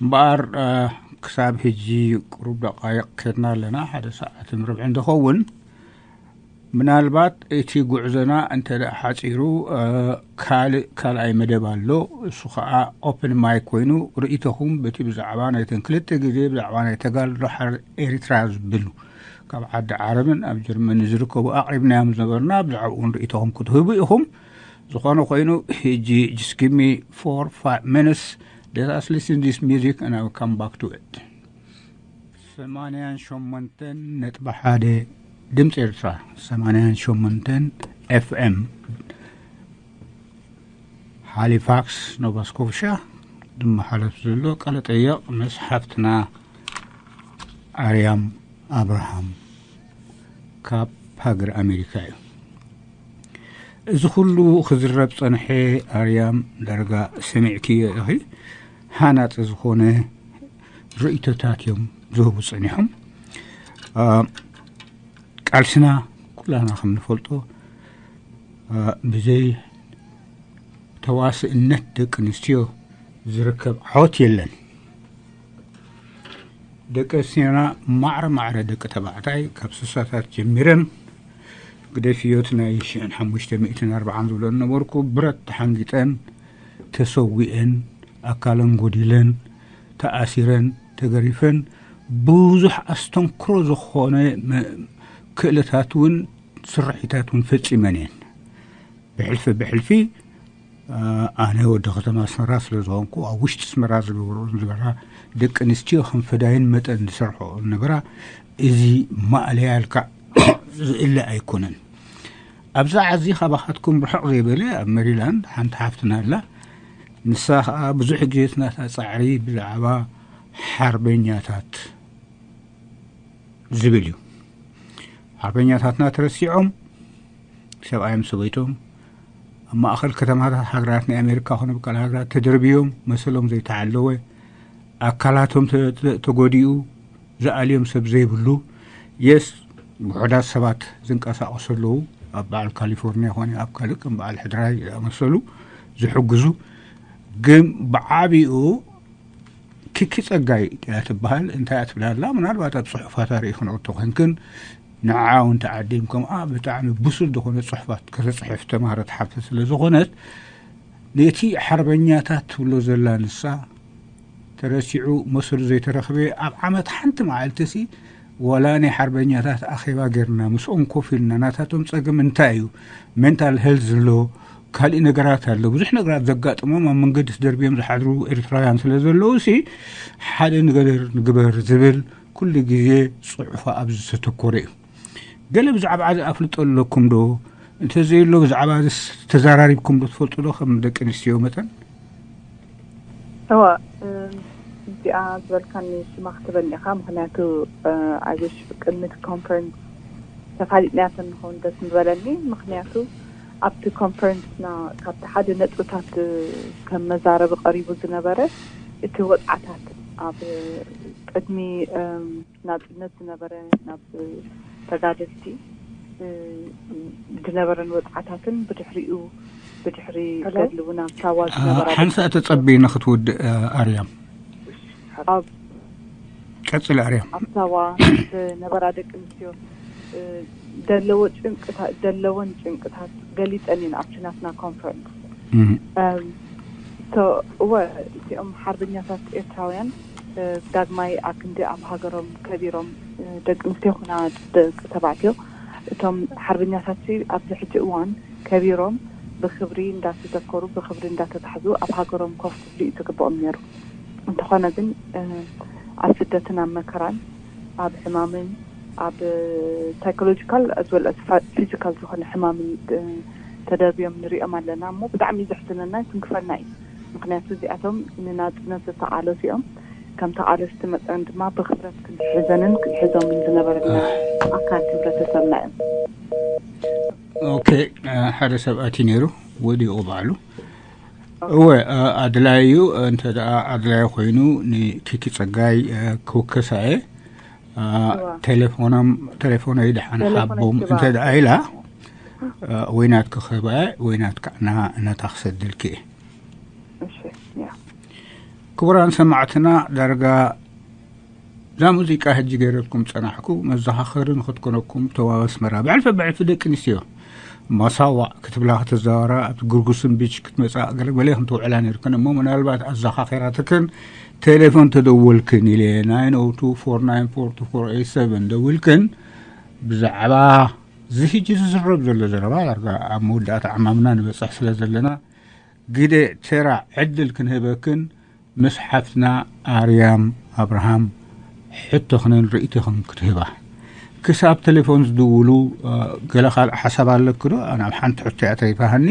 እምበኣር ክሳብ ሕጂ ቅሩብ ደቃይቕ ከድና ኣለና፣ ሓደ ሰዓትን ርብዕን ዝኸውን። ምናልባት እቲ ጉዕዞና እንተ ደኣ ሓጺሩ ካልእ ካልኣይ መደብ ኣሎ። እሱ ኸዓ ኦፕን ማይክ ኮይኑ ርእይቶኹም በቲ ብዛዕባ ናይተን ክልተ ግዜ ብዛዕባ ናይ ተጋድሎ ሓር ኤርትራ ዝብሉ ካብ ዓዲ ዓረብን ኣብ ጀርመን ዝርከቡ ኣቕሪብናዮም ዝነበርና ብዛዕባኡ እውን ርእይቶኹም ክትህቡ ኢኹም። ዝኾነ ኮይኑ ሕጂ just give me four five minutes, let us listen this music and I will come back to it. ሰማንያን ሸሞንተን ነጥቢ ሓደ ድምፂ ኤርትራ፣ ሰማንያን ሸሞንተን ኤፍኤም፣ ሃሊፋክስ ኖቫ ስኮሻ ዝመሓለፍ ዘሎ ቃለ ጠየቕ ምስ ሓፍትና ኣርያም ኣብርሃም ካብ ሃገር ኣሜሪካ እዩ። እዚ ኩሉ ክዝረብ ጸንሐ ኣርያም ዳርጋ ሰሚዕክዮ ኢኺ። ሃናጺ ዝኾነ ርእይቶታት እዮም ዝህቡ ጸኒሖም። ቃልስና ኩላና ከም ንፈልጦ ብዘይ ተዋስእነት ደቂ ኣንስትዮ ዝርከብ ዓወት የለን። ደቂ ኣንስትዮና ማዕረ ማዕረ ደቂ ተባዕታይ ካብ ስሳታት ጀሚረን ግደፍዮት ናይ ሽሕን ሓሙሽተ ሚእትን ኣርባዓን ዝብለን ነበርኩ ብረት ተሓንጊጠን ተሰዊአን ኣካለን ጎዲለን ተኣሲረን ተገሪፈን ብዙሕ ኣስተንክሮ ዝኾነ ክእለታት እውን ስርሒታት እውን ፈፂመን እየን። ብሕልፊ ብሕልፊ ኣነ ወዲ ከተማ ኣስመራ ስለ ዝኾንኩ ኣብ ውሽጢ ኣስመራ ዝነበሩ ዝነበራ ደቂ ኣንስትዮ ከም ፈዳይን መጠን ዝሰርሖ ዝነበራ እዚ ማእለያ ልካዕ ዝእለ ኣይኮነን። ኣብዛ ዓዚ ካባኻትኩም ርሕቕ ዘይበለ ኣብ መሪላንድ ሓንቲ ሓፍትና ኣላ። ንሳ ከዓ ብዙሕ ግዜ ናታ ፃዕሪ ብዛዕባ ሓርበኛታት ዝብል እዩ። ሓርበኛታትና ተረሲዖም ሰብኣዮም ሰበይቶም ኣብ ማእኸል ከተማታት ሃገራት ናይ ኣሜሪካ ኮነ ብቃል ሃገራት ተደርብዮም መሰሎም ዘይተዓለወ ኣካላቶም ተጎዲኡ ዝኣልዮም ሰብ ዘይብሉ የስ ውሑዳት ሰባት ዝንቀሳቐሱ ኣለዉ። ኣብ በዓል ካሊፎርኒያ ኮነ ኣብ ካልእ ከም በዓል ሕድራይ ዝኣመሰሉ ዝሕግዙ ግን ብዓቢኡ ኪኪ ጸጋይ እያ ትበሃል። እንታይ እያ ትብላ ኣላ? ምናልባት ኣብ ጽሑፋታ ርኢ ክንኦ ተኾንክን ንዓ እውን ተዓዲም ከምኣ ብጣዕሚ ብሱል ዝኾነ ጽሑፋት ከተጽሕፍ ተማህረት ሓፍቲ ስለ ዝኾነት ነቲ ሓርበኛታት ትብሎ ዘላ ንሳ ተረሲዑ መሰሉ ዘይተረኽበ ኣብ ዓመት ሓንቲ መዓልቲ ሲ ዋላ ናይ ሓርበኛታት ኣኼባ ጌርና ምስኦም ኮፍ ኢልና ናታቶም ጸገም እንታይ እዩ ሜንታል ሄልዝ ኣሎ ካልእ ነገራት ኣሎ ብዙሕ ነገራት ዘጋጥሞም ኣብ መንገዲ ተደርብዮም ዝሓድሩ ኤርትራውያን ስለ ዘለዉ ሲ ሓደ ነገር ንግበር ዝብል ኩሉ ግዜ ጽሑፋ ኣብዚ ዝተተኮረ እዩ። ገለ ብዛዕባ እዚ ኣፍልጦ ኣለኩም ዶ? እንተዘየሎ ብዛዕባ እዚ ተዛራሪብኩም ዶ ትፈልጡ ዶ ከም ደቂ ኣንስትዮ መጠን? እዋ እዚኣ ዝበልካኒ ሽማ ክትበኒ ኢኻ ምክንያቱ ኣይ ዊሽ ቅድሚ እቲ ኮንፈረንስ ተፋሊጥናዮ ተንኸውን ደስ ምበለኒ ምክንያቱ ኣብቲ ኮንፈረንስና ካብቲ ሓደ ነጥብታት ከም መዛረቢ ቀሪቡ ዝነበረ እቲ ወፅዓታት ኣብ ቅድሚ ናፅነት ዝነበረ ናብ ተጋደልቲ ዝነበረን ወፅዓታትን ብድሕሪኡ ብድሕሪ ገድሊ እውን ኣብ ሳዋ ዝነበራ ሓንሳእ ተፀብይና ክትውድእ ኣርያም ኣብ ቀፅሊ ኣርያም ኣብ ሳዋ ዝነበራ ደቂ ኣንስትዮ ዘለዎ ጭንቅታት ዘለወን ጭንቅታት ገሊፀን እየን ኣብቲ ናትና ኮንፈረንስ እወ እቲኦም ሓርበኛታት ኤርትራውያን ዳግማይ ኣብ ክንዲ ኣብ ሃገሮም ከቢሮም ደቂ ኣንስትዮ ኩና ደቂ ተባዕትዮ እቶም ሓርበኛታት ኣብዚ ሕጂ እዋን ከቢሮም ብክብሪ እንዳተዘከሩ ብክብሪ እንዳተታሕዙ ኣብ ሃገሮም ኮፍ ክብሉ እዩ ዝግብኦም ነይሩ። እንተኾነ ግን ኣብ ስደትን ኣብ መከራን ኣብ ሕማምን ኣብ ሳይኮሎጂካል ኣዝወል ፊዚካል ዝኾነ ሕማምን ተደርብዮም ንሪኦም ኣለና እሞ ብጣዕሚ ዘሕዝነና ይትንክፈልና እዩ። ምክንያቱ እዚኣቶም ንናፅነት ዝተቓለሱ እዮም። ከም ተቓለስቲ መጠን ድማ ብክብረት ክንሕዘንን ክንሕዞምን ዝነበረና ኣካል ሕብረተሰብና እዮም። ኦኬ ሓደ ሰብ ኣትዩ ነይሩ ወዲቑ ባዕሉ። እወ ኣድላይ እዩ። እንተ ደኣ ኣድላይ ኮይኑ ንኪኪ ጸጋይ ክውከሳ እየ። ቴሌፎኖም ቴሌፎነይ ደሓን ሓቦም እንተ ደኣ ኢላ ወይ ናትኪ ክህባ እየ ወይ ናትካ ናታ ክሰደልኪ እየ። ክቡራን ሰማዕትና፣ ዳርጋ እዛ ሙዚቃ ሕጂ ገይረልኩም ጸናሕኩ፣ መዘኻኸሪ ንኽትኮነኩም ተዋብ ኣስመራ። ብሕልፊ ብሕልፊ ደቂ ኣንስትዮ ማሳዋ ክትብላ ክትዛወራ ኣብቲ ግርጉስን ቢች ክትመጻ ገለመለ ክንትውዕላ ነርክን እሞ፣ ምናልባት ኣዘኻኺራትክን ቴሌፎን ተደወልክን ኢለ ናይን ኦ ቱ ፎር ናይን ፎር ቱ ፎር ኤይት ሰቨን ደዊልክን ብዛዕባ እዚ ሕጂ ዝዝረብ ዘሎ ዘረባ ዳርጋ ኣብ መወዳእታ ዕማምና ንበጽሕ ስለ ዘለና፣ ግደ ተራ ዕድል ክንህበክን ምስ ሓፍትና ኣርያም ኣብርሃም ሕቶኽንን ርእይቶኽን ክትህባ። ክሳብ ቴሌፎን ዝድውሉ፣ እ፣ ገለ ካልእ ሓሳብ ኣለኪ ዶ? ኣነ ኣብ ሓንቲ ሕቶ እያ ተሪፋሃኒ።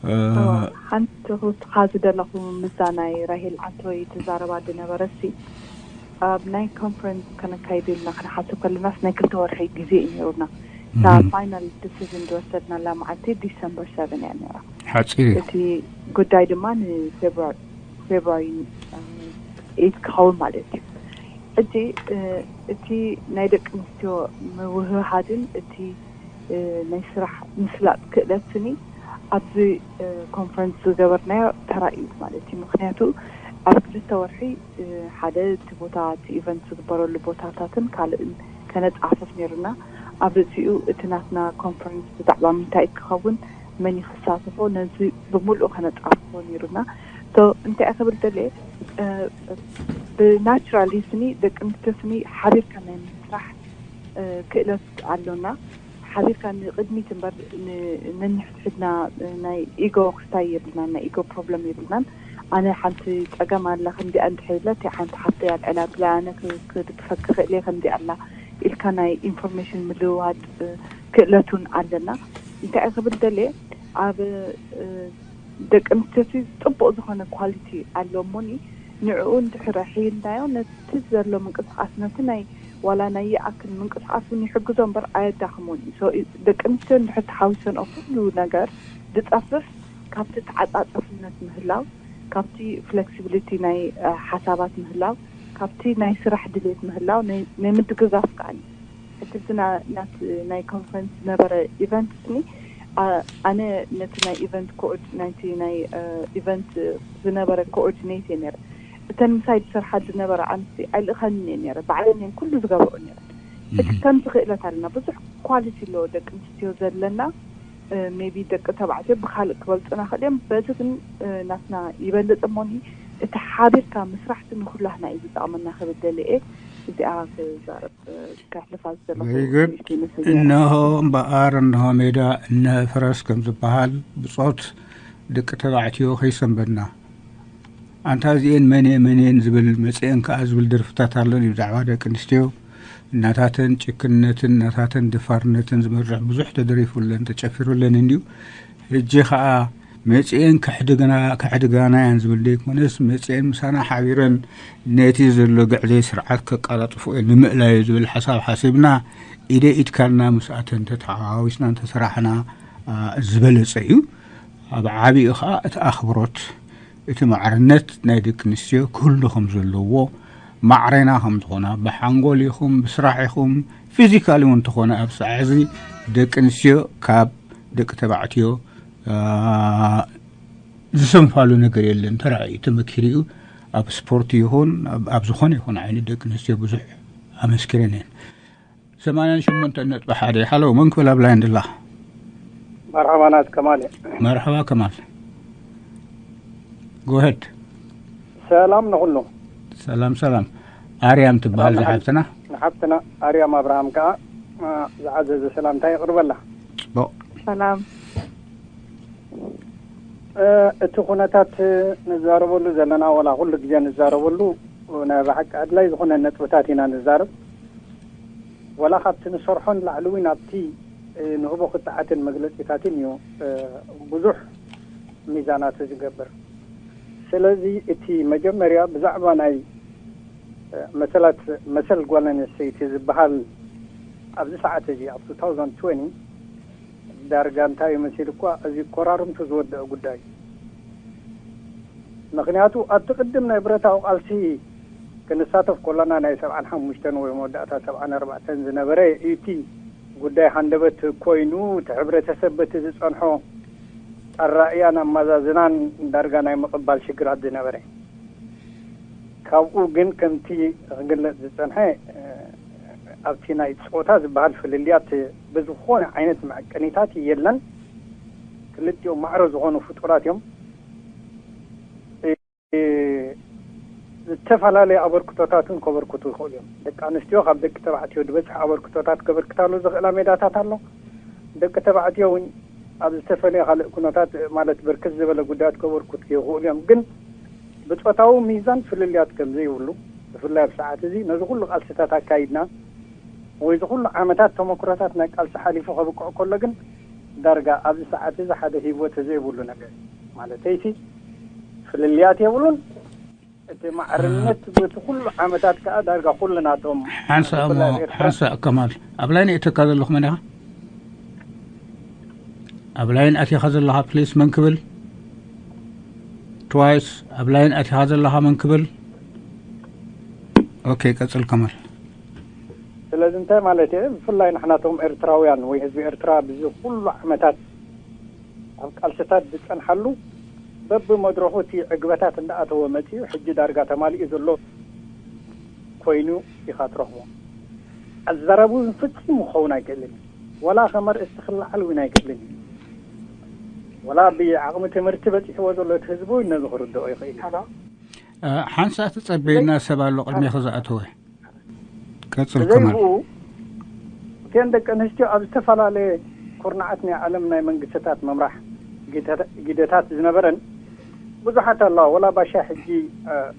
እ፣ እዎ፣ ሓንቲ ክውስኻ ዝደለኹ፣ ምስዛ ናይ ራሄል ዓንተወይ ትዛረባ ዝነበረሲ፣ ኣብ ናይ ኮንፈረንስ ከነካይድ ኢልና ክንሓስብ ከለናስ ናይ ክልተ ወርሒ ግዜ እዩ ነይሩና። እታ እም። ፋይናል ዲሲዥን ዝወሰድናላ መዓልቲ ዲሰምበር ሰቨን እያ ነይራ። ሓጺር እዩ። እቲ ጉዳይ ድማ ንፌብሩዋሪ፣ ፌብሩዋሪ፣ እ፣ ኤይት ክኸውን ማለት እዩ። ሕጂ፣ እ፣ እቲ ናይ ደቂ ኣንስትዮ ምውህሃድን እቲ፣ እ፣ ናይ ስራሕ ምፍላጥ ክእለት ስኒ ኣብዚ፣ እ፣ ኮንፈረንስ ዝገበርናዮ ተራእዩ ማለት እዩ። ምኽንያቱ ኣብ ክልተ ወርሒ፣ እ፣ ሓደ እቲ ቦታ፣ እቲ ኢቨንት ዝግበረሉ ቦታታትን ካልእን ከነጻፍፍ ነይሩና። ኣብ ርእሲኡ እቲ ናትና ኮንፈረንስ ብዛዕባ ምንታይ ክኸውን፣ መን እዩ ክሳተፎ፣ ነዚ ብምሉኡ ከነጻፍፎ ነይሩና። ሶ እንታይ ክብል ደልየ፣ እ፣ ብናቹራሊ ስኒ ደቂ ኣንስትዮ ስኒ ሓቢርካ ናይ ምስራሕ፣ እ፣ ክእለት ኣሎና። ሓቢርካ ንቕድሚት እምበር ን-፣ ነንሕድሕድና፣ እ፣ ናይ ኢጎ ክስታይ የብልናን፣ ናይ ኢጎ ፕሮብለም የብልናን። ኣነ ሓንቲ ጸገም ኣላ ከምዚኣ እንድሕር ኢለ፣ እቲ ሓንቲ ሓፍተይ ኣልዕላ ብላ፣ ኣነ ክ-፣ ክድግፈኪ ክእል እየ ከምዚኣ ኣላ ኢልካ ናይ ኢንፎርሜሽን ምልውዋጥ፣ እ፣ ክእለት እውን ኣለና። እንታይ ክብል ደልየ፣ ኣብ፣ እ፣ ደቂ ኣንስትዮሲ ጽቡቕ ዝኾነ ኳሊቲ ኣሎ እሞኒ፣ ንዕኡ እንድሕር ኣሕይልናዮ፣ ነቲ ዘሎ ምንቅስቓስ፣ ነቲ ናይ ዋላ ናይ ይኣክል ምንቅስቓስ እውን ይሕግዞ እምበር ኣየዳኽሞን እዩ። ሶ፣ ኢ-፣ ደቂ ኣንስትዮ እንድሕር ተሓዊሰን ኣብ ኩሉ ነገር ዝጸፍፍ፣ ካብቲ ተዓጻጸፍነት ምህላው፣ ካብቲ ፍሌክሲቢሊቲ ናይ፣ እ፣ ሓሳባት ምህላው፣ ካብቲ ናይ ስራሕ ድሌት ምህላው፣ ናይ፣ ናይ ምድግጋፍ ከኣ እዩ። ሕጂ እዚ ና-፣ ናት-፣ ናይ ኮንፈረንስ ዝነበረ ኢቨንት ስኒ፣ ኣ-፣ ኣነ ነቲ ናይ ኢቨንት ኮኦርድ-፣ ናይቲ ናይ፣ እ፣ ኢቨንት ዝነበረ ኮኦርዲኔት እየ ነይረ። እተን ምሳይ ዝሰርሓ ዝነበራ ኣንስቲ ኣይልእኸንን እየ ነይረ። ባዕለን እየን ኩሉ ዝገብርኦ ነይረን። ሕጂ እህ። ከምዚ ክእለት ኣለና። ብዙሕ ኳሊቲ ኣለዎ ደቂ ኣንስትዮ ዘለና። እ፣ ሜቢ ደቂ ተባዕትዮ ብኻልእ ክበልጹና ክእል እዮም። በዚ ግን፣ እ፣ ናትና ይበልጽ እሞኒ፣ እቲ ሓቢርካ ምስራሕ ግን ንኹላህና እዩ ዝጠቕመና ክብል ደልየ እየ። እዚኣ ክዛረብ፣ እ፣ ከሕልፋ ዝደለኹ very good። ኢልኪ ይመስለኒ። እንሆ እምበኣር፣ እንሆ ሜዳ፣ እንሆ ፈረስ ከም ዝበሃል፣ ብጾት ደቂ ተባዕትዮ ከይሰንበድና። ኣንታ እዚኤን መን እየ፣ መን እየን ዝብል፣ መጽኤን ከኣ ዝብል ደርፍታት ኣሎን እዩ ብዛዕባ ደቂ ኣንስትዮ። እናታተን ጭክነትን፣ እናታተን ደፋርነትን ዝመርሕ ብዙሕ ተደሪፉለን፣ ተጨፊሩለን እንድዩ። ሕጂ ኸኣ መጽኤን ከሕድግና-፣ ከሕድጋና እየን ዝብል ዘይኮነስ፣ መጽኤን ምሳና ሓቢረን ነቲ ዘሎ ግዕዘይ ስርዓት ከቀላጥፍኦ እየን ንምእላዩ ዝብል ሓሳብ ሓሲብና፣ ኢደ ኢድካልና ምስኣተን ተተሓዋዊስና እንተሰራሕና፣ ኣ፣ ዝበለጸ እዩ። ኣብ ዓቢኡ ኸኣ እቲ ኣኽብሮት፣ እቲ ማዕርነት ናይ ደቂ ኣንስትዮ ክህሉ ከም ዘለዎ፣ ማዕሬና ከም ዝኾና፣ ብሓንጎል ይኹን ብስራሕ ይኹን ፊዚካሊ እውን እንተኾነ ኣብ ሰዓዚ ደቂ ኣንስትዮ ካብ ደቂ ተባዕትዮ፣ ኣ፣ ዝሰንፋሉ ነገር የለን። ተራእዩ፣ ተመኪሩ እዩ። ኣብ ስፖርት ይኹን ኣብ፣ ኣብ ዝኾነ ይኹን ዓይነት ደቂ ኣንስትዮ ብዙሕ ኣመስኪረን እየን። ሰማንያን ሸሞንተን ነጥቢ ሓደ። ሃሎ፣ መን ክብል ኣብ ላይን ደላ? መርሓባ ናት ከማል እየ። መርሓባ ከማል። ጎ ሄድ። ሰላም ንኹሉ። ሰላም፣ ሰላም። ኣርያም ትበሃል ሰላም ዝሓፍትና? ንሓፍትና ኣርያም ኣብርሃም ከኣ፣ አ፣ ዝዓዘዘ ሰላምታ የቕርበላ። ጽቡቕ። ሰላም። እ፣ እቲ ኩነታት ንዛረበሉ ዘለና፣ ወላ ኩሉ ግዜ ንዛረበሉ፣ ናይ ብሓቂ ኣድላይ ዝኾነ ነጥብታት ኢና ንዛረብ። ወላ ካብቲ ንሰርሖ ንላዕሊ እውን ኣብቲ፣ እ፣ ንህቦ ክትዓትን መግለጺታትን እዩ፣ እ፣ ብዙሕ ሚዛናት ዝገብር። ስለዚ እቲ መጀመርያ ብዛዕባ ናይ፣ እ፣ መሰላት፣ መሰል ጓል ኣንስተይቲ ዝበሃል ኣብዚ ሰዓት እዚ ኣብ ቱ ታውዘንድ ትወንቲ ዳርጋ እንታይ እዩ መሲሉ እኳ እዚ ኮራርምቱ ዝወደአ ጉዳይ እዩ። ምኽንያቱ ኣብቲ ቅድም ናይ ብረታዊ ቃልሲ ክንሳተፍ ከለና ናይ ሰብዓን ሓሙሽተን ወይ መወዳእታ ሰብዓን ኣርባዕተን ዝነበረ እዩ እቲ ጉዳይ ሃንደበት ኮይኑ፣ እቲ ሕብረተሰብ በቲ ዝጸንሖ ኣራእያን ኣመዛዝናን ዳርጋ ናይ ምቕባል ሽግራት ዝነበረ። ካብኡ ግን ከምቲ ክግለጽ ዝጸንሐ ኣብቲ ናይ ጾታ ዝበሃል ፍልልያት ብዝኾነ ዓይነት መዐቀኒታት የለን። ክልቲኦም ማዕረ ዝኾኑ ፍጡራት እዮም። ዝተፈላለየ ኣበርክቶታትን ከበርክቱ ይኽእሉ እዮም። ደቂ ኣንስትዮ ካብ ደቂ ተባዕትዮ ዝበዝሕ ኣበርክቶታት ከበርክታሉ ዝኽእላ ሜዳታት ኣሎ። ደቂ ተባዕትዮ እውን ኣብ ዝተፈለየ ካልእ ኩነታት ማለት ብርክት ዝበለ ጉዳያት ከበርክቱ ይኽእሉ እዮም። ግን ብጾታዊ ሚዛን ፍልልያት ከም ዘይብሉ ብፍላይ ኣብ ሰዓት እዚ ነዚ ኩሉ ቃልስታት ኣካይድና ወይ እዚ ኩሉ ዓመታት ተመክሮታት ናይ ቃልሲ ሓሊፉ ከብቅዕ ከሎ ግን ዳርጋ ኣብዚ ሰዓት እዚ ሓደ ህይወት ዘይብሉ ነገር ማለተይሲ ፍልልያት የብሉን። እቲ ማዕርነት በቲ ኩሉ ዓመታት ከዓ ዳርጋ ኩሉ ናቶም ሓንሳእ እሞ ሓንሳእ ከማል ኣብ ላይን እየተካ ዘለኹ መን ኢኻ? ኣብ ላይን ኣቲኻ ዘለኻ ፕሊስ መን ክብል? ትዋይስ ኣብ ላይን ኣቲኻ ዘለኻ መን ክብል? ኦኬ ቀጽል ከማል። ስለዚ እንታይ ማለት እየ? ብፍላይ ንሕናቶም ኤርትራውያን ወይ ህዝቢ ኤርትራ ብዚ ኩሉ ዓመታት ኣብ ቃልስታት ዝጸንሓሉ በብመድረኹ እቲ ዕግበታት እንዳኣተወ መጺኡ ሕጂ ዳርጋ ተማሊኡ ዘሎ ኮይኑ ኢኻ ትረኽቦ። ኣዛራቡ ፍጹም ክኸውን ኣይክእልን እዩ። ወላ ከም ኣርእስቲ ክለዓል እውን ኣይክእልን እዩ። ወላ ብዓቕሚ ትምህርቲ በጺሕዎ ዘሎ እቲ ህዝቢ እውን ነዚ ክርድኦ ይኽእል እዩ። ሓንሳእ ትጸበየና ሰብ ኣሎ ቅድሜኺ ዝኣተወ። ቀጽል ከማል። ብዘይብኡ እተን ደቂ ኣንስትዮ ኣብ ዝተፈላለየ ኩርናዓት ናይ ዓለም ናይ መንግስትታት ምምራሕ ጊደታ- ጊደታት ዝነበረን ብዙሓት ኣለዋ። ወላ ባሻ ሕጂ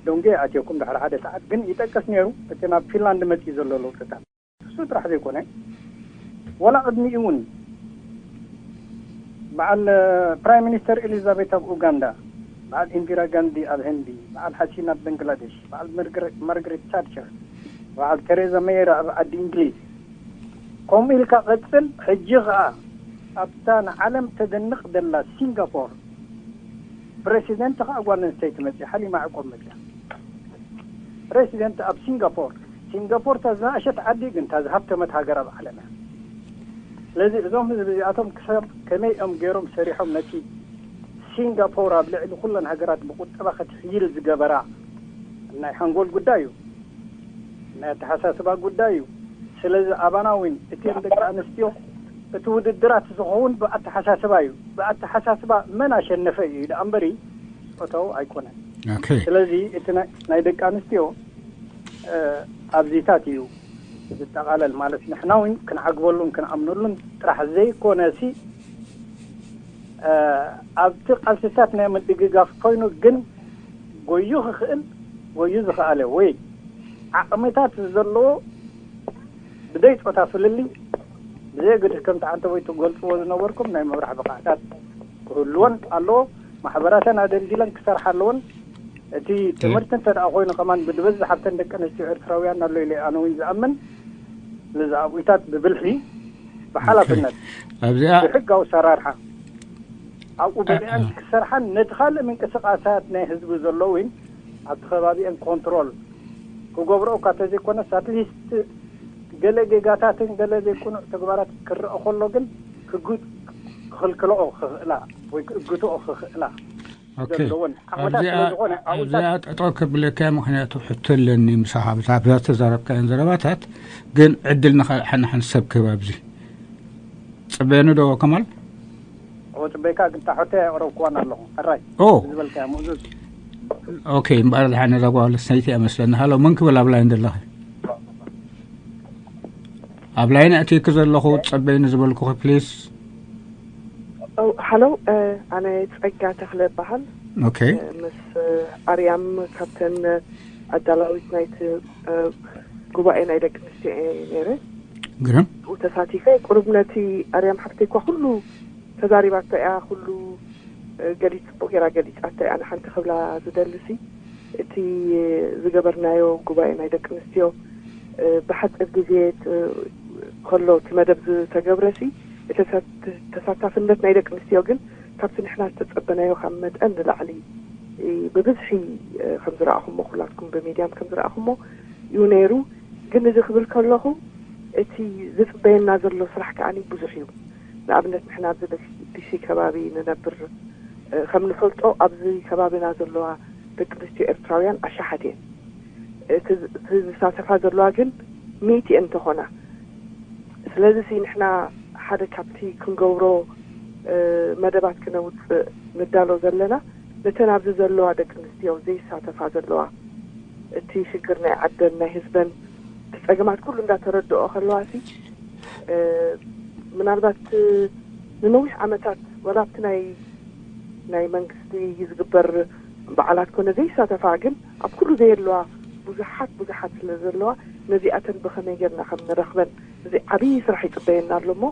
ዶንጌ ኣትየኩም ድሕሪ ሓደ ሰዓት ግን ይጠቅስ ነይሩ እቲ ናብ ፊንላንድ መፅኡ ዘሎ ለውጥታት። እሱ ጥራሕ ዘይኮነ ወላ ቅድሚኡ እውን በዓል ፕራይም ሚኒስተር ኤሊዛቤት ኣብ ኡጋንዳ፣ በዓል ኢንዲራ ጋንዲ ኣብ ህንዲ፣ በዓል ሓሲና ኣብ በንግላዴሽ፣ በዓል ማርገሬት ታቸር፣ በዓል ቴሬዛ ሜየር ኣብ ዓዲ እንግሊዝ፣ ከምኡ ኢልካ ቀጽል። ሕጂ ኸኣ ኣብታ ንዓለም ተደንቕ ደላ ሲንጋፖር ፕረሲደንት ኸኣ ጓል ኣንስተይቲ መጽያ፣ ሓሊማ ያዕቆብ መጽያ ፕረሲደንት ኣብ ሲንጋፖር። ሲንጋፖር እታ ዝናእሸት ዓዲ ግን እታ ዝሃብተመት ሃገር ኣብ ዓለም እያ። ስለዚ እዞም ህዝቢ እዚኣቶም ክሳብ ከመይ እዮም ገይሮም ሰሪሖም ነቲ ሲንጋፖር ኣብ ልዕሊ ኩለን ሃገራት ብቁጠባ ክትሕይል ዝገበራ ናይ ሓንጎል ጉዳይ እዩ፣ ናይ ኣተሓሳስባ ጉዳይ እዩ። ስለዚ ኣባና እውን እተን ደቂ ኣንስትዮ እቲ ውድድራት ዝኸውን ብኣተሓሳስባ እዩ። ብኣተሓሳስባ መን ኣሸነፈ እዩ ደኣ እምበሪ ፆታዊ ኣይኮነን። ኦኬ። ስለዚ እቲ ናይ- ናይ ደቂ ኣንስትዮ ኣብዚታት እዩ ዝጠቓለል ማለት ንሕና እውን ክንዓግበሉን ክንኣምነሉን ጥራሕ ዘይኮነ ሲ ኣብቲ ቃልስታት ናይ ምድግጋፍ ኮይኑ ግን ጎዩ ክኽእል ጎዩ ዝኽኣለ ወይ ዓቕምታት ዘለዎ ብዘይ ፆታ ፍልልይ ብዘየገድስ ከምቲ ዓንተቦይ ትገልፅዎ ዝነበርኩም ናይ ምምራሕ ብቕዓታት ክህልወን ኣለዎ። ማሕበራተን ኣደልዲለን ክሰርሓ ኣለወን። እቲ ትምህርቲ እንተ ደኣ ኮይኑ ከማን ብዝበዝሕ ኣብተን ደቂ ኣንስትዮ ኤርትራውያን ኣሎ ኢለ ኣነ እውን ዝኣምን። ስለዚ ኣብኡታት ብብልሒ ብሓላፍነት ኣብዚኣ ብሕጋዊ ኣሰራርሓ ኣብኡ በሊዐን ክሰርሓን ነቲ ካልእ ምንቅስቃሳት ናይ ህዝቢ ዘሎ እውን ኣብቲ ከባቢአን ኮንትሮል ክገብርኦ እኳ ተዘይኮነስ ኣትሊስት ገለ ጌጋታትን ገለ ዘይቅኑዕ ተግባራት ክረአ ከሎ ግን ክጉ- ክኽልክልኦ ክኽእላ ወይ ክእግትኦ ክኽእላ ኦኬ። ዘለወን ዓቕምታት ኣብዚኣ- ስለ ዝኾነ ኣብዚኣ ኣብኡታት ጠጠው ከብለካ ምክንያቱ ሕቶ ኣለኒ ምሳኻ ብዛ- ብዛ ተዛረብካየን ዘረባታት ግን ዕድል ንኻልእ ሓንቲ ሓንቲ ሰብ ክህብ ኣብዚ ጽበየኒ ዶ ከማል? እዎ ጽበይካ ግን እታ ሕቶይ ኣቕረብክዋን ኣለኹ። ሕራይ ኦ ዝበልካያ ምእዙዝ ኦኬ እምበኣር ድሓን ነዛ ጓል ኣንስተይቲ እያ መስለኒ ሃሎ መን ክብል ኣብ ላይን ዘለኺ ኣብ ላይን ኣእትየኪ ዘለኹ ትጸበይኒ ዝበልኩኺ ፕሊስ ሃሎ ኣነ ጸጋ ተኽለ እበሃል ኦኬ ምስ ኣርያም ካብተን ኣዳላዊት ናይቲ ጉባኤ ናይ ደቂ ኣንስትዮ እየ ነይረ ግርም ብኡ ተሳቲፈ ቁሩብ ነቲ ኣርያም ሓፍተይ እኳ ኩሉ ተዛሪባቶ እያ ኩሉ ገሊጽ ጽቡቕ ገይራ ገሊጻቶ እያ ንሓንቲ ክብላ ዝደልሲ እቲ ዝገበርናዮ ጉባኤ ናይ ደቂ ኣንስትዮ ብሓፂር ግዜ ከሎ እቲ መደብ ዝተገብረሲ እቲ ተሳታፍነት ናይ ደቂ ኣንስትዮ ግን ካብቲ ንሕና ዝተፀበናዮ ካብ መጠን ንላዕሊ ብብዝሒ ከም ዝረኣኹሞ ኩላትኩም ብሚድያም ከም ዝረኣኹሞ እዩ ነይሩ ግን እዚ ክብል ከለኹ እቲ ዝፅበየና ዘሎ ስራሕ ከዓ ብዙሕ እዩ ንኣብነት ንሕና ኣብዚ ዲሲ ከባቢ ንነብር ከም ንፈልጦ ኣብዚ ከባቢና ዘለዋ ደቂ ኣንስትዮ ኤርትራውያን ኣሻሓት እየን እቲ ዝሳተፋ ዘለዋ ግን ሚእቲ እየን እንተኾና። ስለዚ ሲ ንሕና ሓደ ካብቲ ክንገብሮ መደባት ክነውፅእ ንዳሎ ዘለና፣ ነተን ኣብዚ ዘለዋ ደቂ ኣንስትዮ ዘይሳተፋ ዘለዋ፣ እቲ ሽግር ናይ ዓደን ናይ ህዝበን እቲ ጸገማት ኩሉ እንዳተረድኦ ከለዋ ሲ ምናልባት ንነዊሕ ዓመታት ወላ ኣብቲ ናይ ናይ መንግስቲ ዝግበር በዓላት ኮነ ዘይሳተፋ፣ ግን ኣብ ኩሉ ዘየለዋ ብዙሓት ብዙሓት ስለ ዘለዋ፣ ነዚኣተን ብኸመይ ጌርና ከም ንረኽበን እዚ ዓብዪ ስራሕ ይጽበየና ኣሎ እሞ፣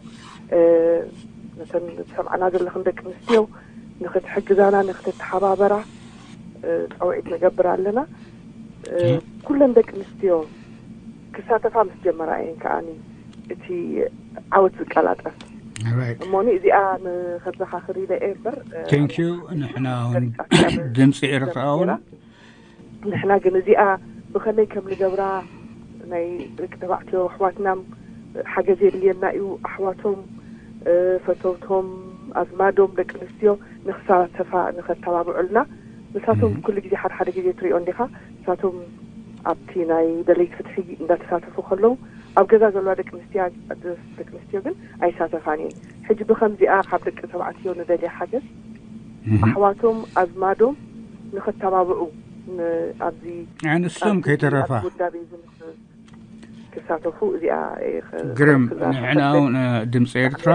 ነተን ዝሰምዓና ዘለኽን ደቂ ኣንስትዮ ንኽትሕግዛና ንኽትተሓባበራ ጻውዒት ንገብር ኣለና። ኩለን ደቂ ኣንስትዮ ክሳተፋ ምስ ጀመራ እየን ከዓኒ እቲ ዓወት ዝቀላጠፍ። እሞኒ እዚኣ ንኸዘኻኽር ኢለ እየ እምበር፣ ቴንኪዩ። ንሕና እውን ድምፂ ኤርትራ እውን ንሕና ግን እዚኣ ብኸመይ ከም ንገብራ፣ ናይ ደቂ ተባዕትዮ ኣሕዋትና ሓገዝ የድልየና እዩ። ኣሕዋቶም፣ ፈተውቶም፣ ኣዝማዶም ደቂ ኣንስትዮ ንክሳተፋ ንኸተባብዑልና፣ ንሳቶም ኩሉ ግዜ ሓደ ሓደ ግዜ ትሪኦ እንዲኻ፣ ንሳቶም ኣብቲ ናይ ደለይቲ ፍትሒ እንዳተሳተፉ ከለዉ ኣብ ገዛ ዘለዋ ደቂ ኣንስትያ ደቂ ኣንስትዮ ግን ኣይሳተፋን እየን። ሕጂ ብኸምዚኣ ካብ ደቂ ተባዕትዮ ንደልያ ሓገዝ ኣሕዋቶም ኣዝማዶም ንኸተባብዑ ኣብዚ ኣንስቶም ከይተረፋ ውዳቤ ክሳተፉ እዚኣ ግርም። ንሕና እውን ድምፂ ኤርትራ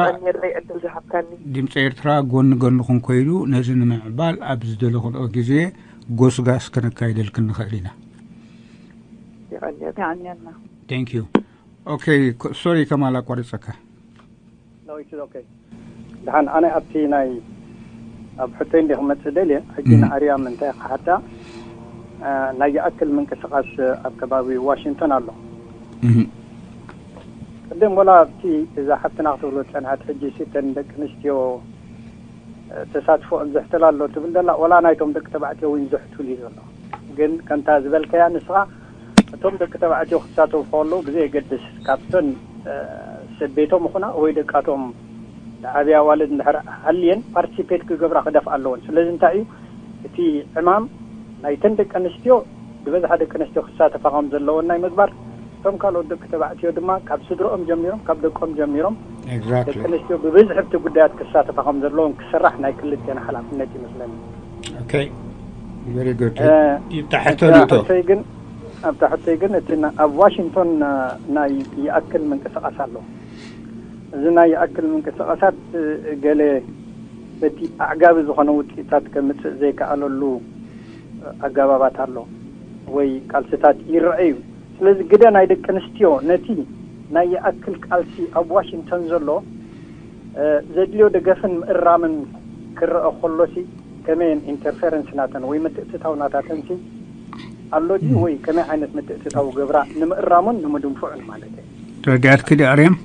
ዕድል ዝሃብካኒ ድምፂ ኤርትራ ጎኒ ጎንኹም ኮይሉ ነዚ ንምዕባል ኣብ ዝደለኹልኦ ግዜ ጎስጋስ ከነካይደልክን ንኽእል ኢና። የቐንየልና። ቴንክ ዩ። ኦኬ፣ ሶሪ ከማል ኣቋሪፀካ። ዳዊት ኦኬ። ደሓን ኣነ ኣብቲ ናይ ኣብ ሕቶይ እንዲ ክመፅእ ደልየ ሕጂ ንኣርያም እንታይ ክሓታ ናይ ይኣክል ምንቅስቃስ ኣብ ከባቢ ዋሽንግቶን ኣሎ። ቅድም ወላ ኣብቲ እዛ ሓፍትና ክትብሎ ዝፀንሐት ሕጂ ሲተን ደቂ ኣንስትዮ ተሳትፎ ዝሕትል ኣሎ ትብል ዘላ ወላ ናይቶም ደቂ ተባዕትዮ እውን ዝሕትል እዩ ዘሎ። ግን ከምታ ዝበልከያ ንስኻ እቶም ደቂ ተባዕትዮ ክሳተፉ ከለዉ ብዘየገድስ ካብተን ሰብ ቤቶም ይኹና ወይ ደቃቶም ዓብያ ኣዋልድ እንድሕር ሃልየን ፓርቲሲፔት ክገብራ ክደፍኣ ኣለዎን። ስለዚ እንታይ እዩ እቲ ዕማም ናይተን ደቂ ኣንስትዮ ዝበዝሓ ደቂ ኣንስትዮ ክሳተፋ ከም ዘለዎን ናይ ምግባር እቶም ካልኦት ደቂ ተባዕትዮ ድማ ካብ ስድረኦም ጀሚሮም ካብ ደቆም ጀሚሮም ደቂ ኤግዛክትሊ። ኣንስትዮ ብብዝሒ ኣብቲ ጉዳያት ክሳተፋ ከም ዘለዎም ክስራሕ ናይ ክልቴና ሓላፍነት ይመስለኒ። ኦኬ፣ ቨሪ ጉድ። እ፣ ይብታ ሕቶ ኣብታ ንቶ ሕቶይ ግን ኣብታ ሕቶይ ግን እቲ ና- ኣብ ዋሽንግቶን እ፣ ናይ ይኣክል ምንቅስቃስ ኣሎ። እዚ ናይ ይኣክል ምንቅስቃሳት እ፣ ገለ በቲ ኣዕጋቢ ዝኾነ ውፅኢታት ከምፅእ ዘይከኣለሉ እ፣ ኣገባባት ኣሎ ወይ ቃልስታት ይረኣዩ። ስለዚ ግደ ናይ ደቂ ኣንስትዮ ነቲ ናይ ይኣክል ቃልሲ ኣብ ዋሽንግቶን ዘሎ እ፣ ዘድልዮ ደገፍን ምእራምን ክረአ ከሎሲ ከመየን ኢንተርፌረንስ ናተን ወይ ምትእትታው ናታተንሲ ኣሎ ድዩ ወይ ከመይ ዓይነት ምትእትታው ገብራ ንምእራሙን ንምድንፍዑን ማለት እዩ። ተረዲኣትኪ ዲ ኣርያም?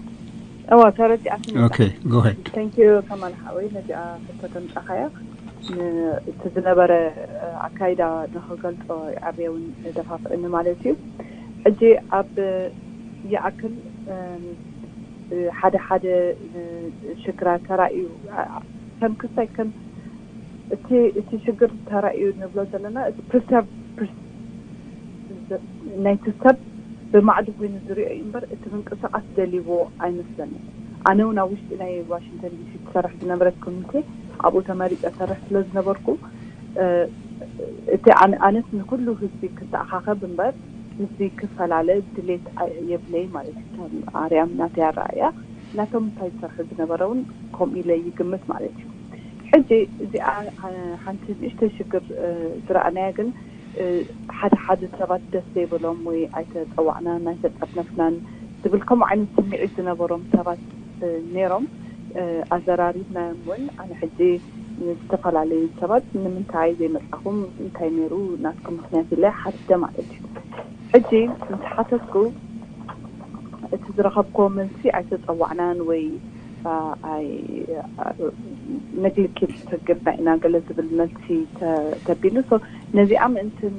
እዋ ተረዲኣትኒ። ኦኬ፣ ጎ ሄድ። ቴንኪዩ ከማል ሓወይ ነዚኣ ሕቶ ተምጻኻያ። ን- እቲ ዝነበረ ኣካይዳ ንክገልጾ ዓብየ እውን ደፋፍእኒ ማለት እዩ። ሕጂ ኣብ ይኣክል ሓደ ሓደ ሽግራት ተራእዩ ከም ክስታይ ከም እቲ እቲ ሽግር ተራእዩ ንብሎ ዘለና እቲ ፕሪሰርቭ ናይቲ ሰብ ብማዕዱ ኮይኑ ዝሪኦ እዩ እምበር እቲ ምንቅስቃስ ደሊዎ ኣይመስለኒ። ኣነ እውን ኣብ ውሽጢ ናይ ዋሽንግተን ዲሲ ትሰርሕ ዝነበረት ኮሚቴ ኣብኡ ተመሪፀ ሰርሕ ስለ ዝነበርኩ እቲ ኣነስ ንኩሉ ህዝቢ ክተኣኻኸብ እምበር ህዝቢ ክፈላለ ድሌት የብለይ ማለት እዩ። ኣርያም ናተይ ኣረኣያ ናቶም እንታይ ዝሰርሑ ዝነበረ እውን ከምኡ ኢለ ይግምት ማለት እዩ። ሕጂ እዚኣ ሓንቲ ንእሽተይ ሽግር ዝረኣናያ ግን ሓደ ሓደ ሰባት ደስ ዘይበሎም ወይ ኣይተፀዋዕናን ኣይተጠርነፍናን ዝብል ከምኡ ዓይነት ስምዒት ዝነበሮም ሰባት ነይሮም። ኣዘራሪብናዮም እውን ኣነ ሕጂ ዝተፈላለዩ ሰባት ንምንታይ ዘይመፃኹም እንታይ ነይሩ ናትኩም ምክንያት ኢለ ሓቲተ ማለት እዩ። ሕጂ ምስ ሓተትኩ እቲ ዝረኸብክዎ መልሲ ኣይተፀዋዕናን ወይ ነግልኬት ተገብና ኢና ገለ ዝብል መልሲ ተቢሉ ነዚኣ ምእንትን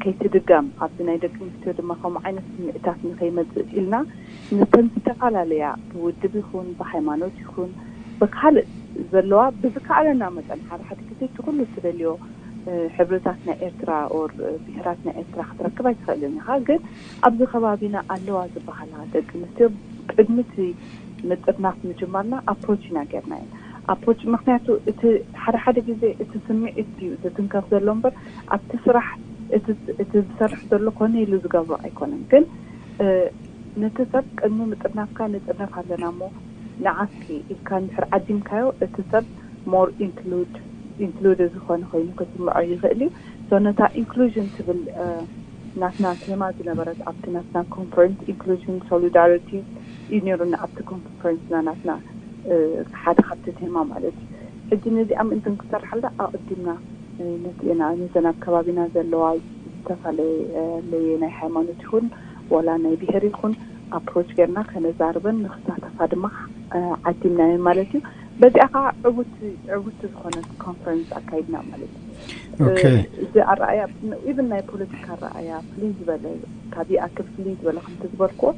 ከይትድገም ኣብዚ ናይ ደቂ ኣንስትዮ ድማ ከምኡ ዓይነት ስምዒታት ንከይመፅእ ኢልና ነተን ዝተፈላለያ ብውድብ ይኹን ብሃይማኖት ይኹን ብካልእ ዘለዋ ብዝከኣለና መጠን ሓደ ሓደ ግዜ እቲ ኩሉ እትደልዮ ሕብርታት ናይ ኤርትራ ኦር ብሄራት ናይ ኤርትራ ክትረክብ ኣይትኽእልን ኢኻ። ግን ኣብዚ ከባቢና ኣለዋ ዝበሃላ ደቂ ኣንስትዮ ቅድሚ እቲ ምጥርናፍ ምጅማርና ኣፕሮች ኢና ጌርና እየን። ኣፕሮች ምክንያቱ እቲ ሓደ ሓደ ግዜ እቲ ስምዒት እዩ ዝትንከፍ ዘሎ እምበር ኣብቲ ስራሕ እቲ ዝሰርሕ ዘሎ ኮነ ኢሉ ዝገብሮ ኣይኮነን። ግን ነቲ ሰብ ቅድሚ ምጥርናፍካ ንጥርነፍ ኣለና እሞ ንዓስኪ ኢልካ እንድሕር ዓዲምካዮ እቲ ሰብ ሞር ኢንክሉድ ኢንክሉድ ዝኾነ ኮይኑ ክስምዖ ይኽእል እዩ። ሶ ነታ ኢንክሉዥን ትብል ናትና ቴማ ዝነበረት ኣብቲ ናትና ኮንፈረንስ ኢንክሉዥን ሶሊዳሪቲ እዩ ነይሩና። ኣብቲ ኮንፈረንስና ናትና ሓደ ካብቲ ቴማ ማለት እዩ። ሕጂ ነዚኣ ምእንትን ክሰርሓላ ኣቐዲምና ነቲና ነዘን ኣብ ከባቢና ዘለዋ ዝተፈላለየ ናይ ሃይማኖት ይኹን ዋላ ናይ ብሄር ይኹን ኣፕሮች ጌርና ከነዛርበን ንክሳተፋ ድማ ዓዲምናየን ማለት እዩ። በዚኣ ከዓ ዕውቲ ዕውቲ ዝኾነት ኮንፈረንስ ኣካይድና ማለት እዩ። እዚ ኣረኣያ ኢብን ናይ ፖለቲካ ኣረኣያ ፍልይ ዝበለ ካብ ይኣክል ፍልይ ዝበለ ከምቲ ዝበልክዎ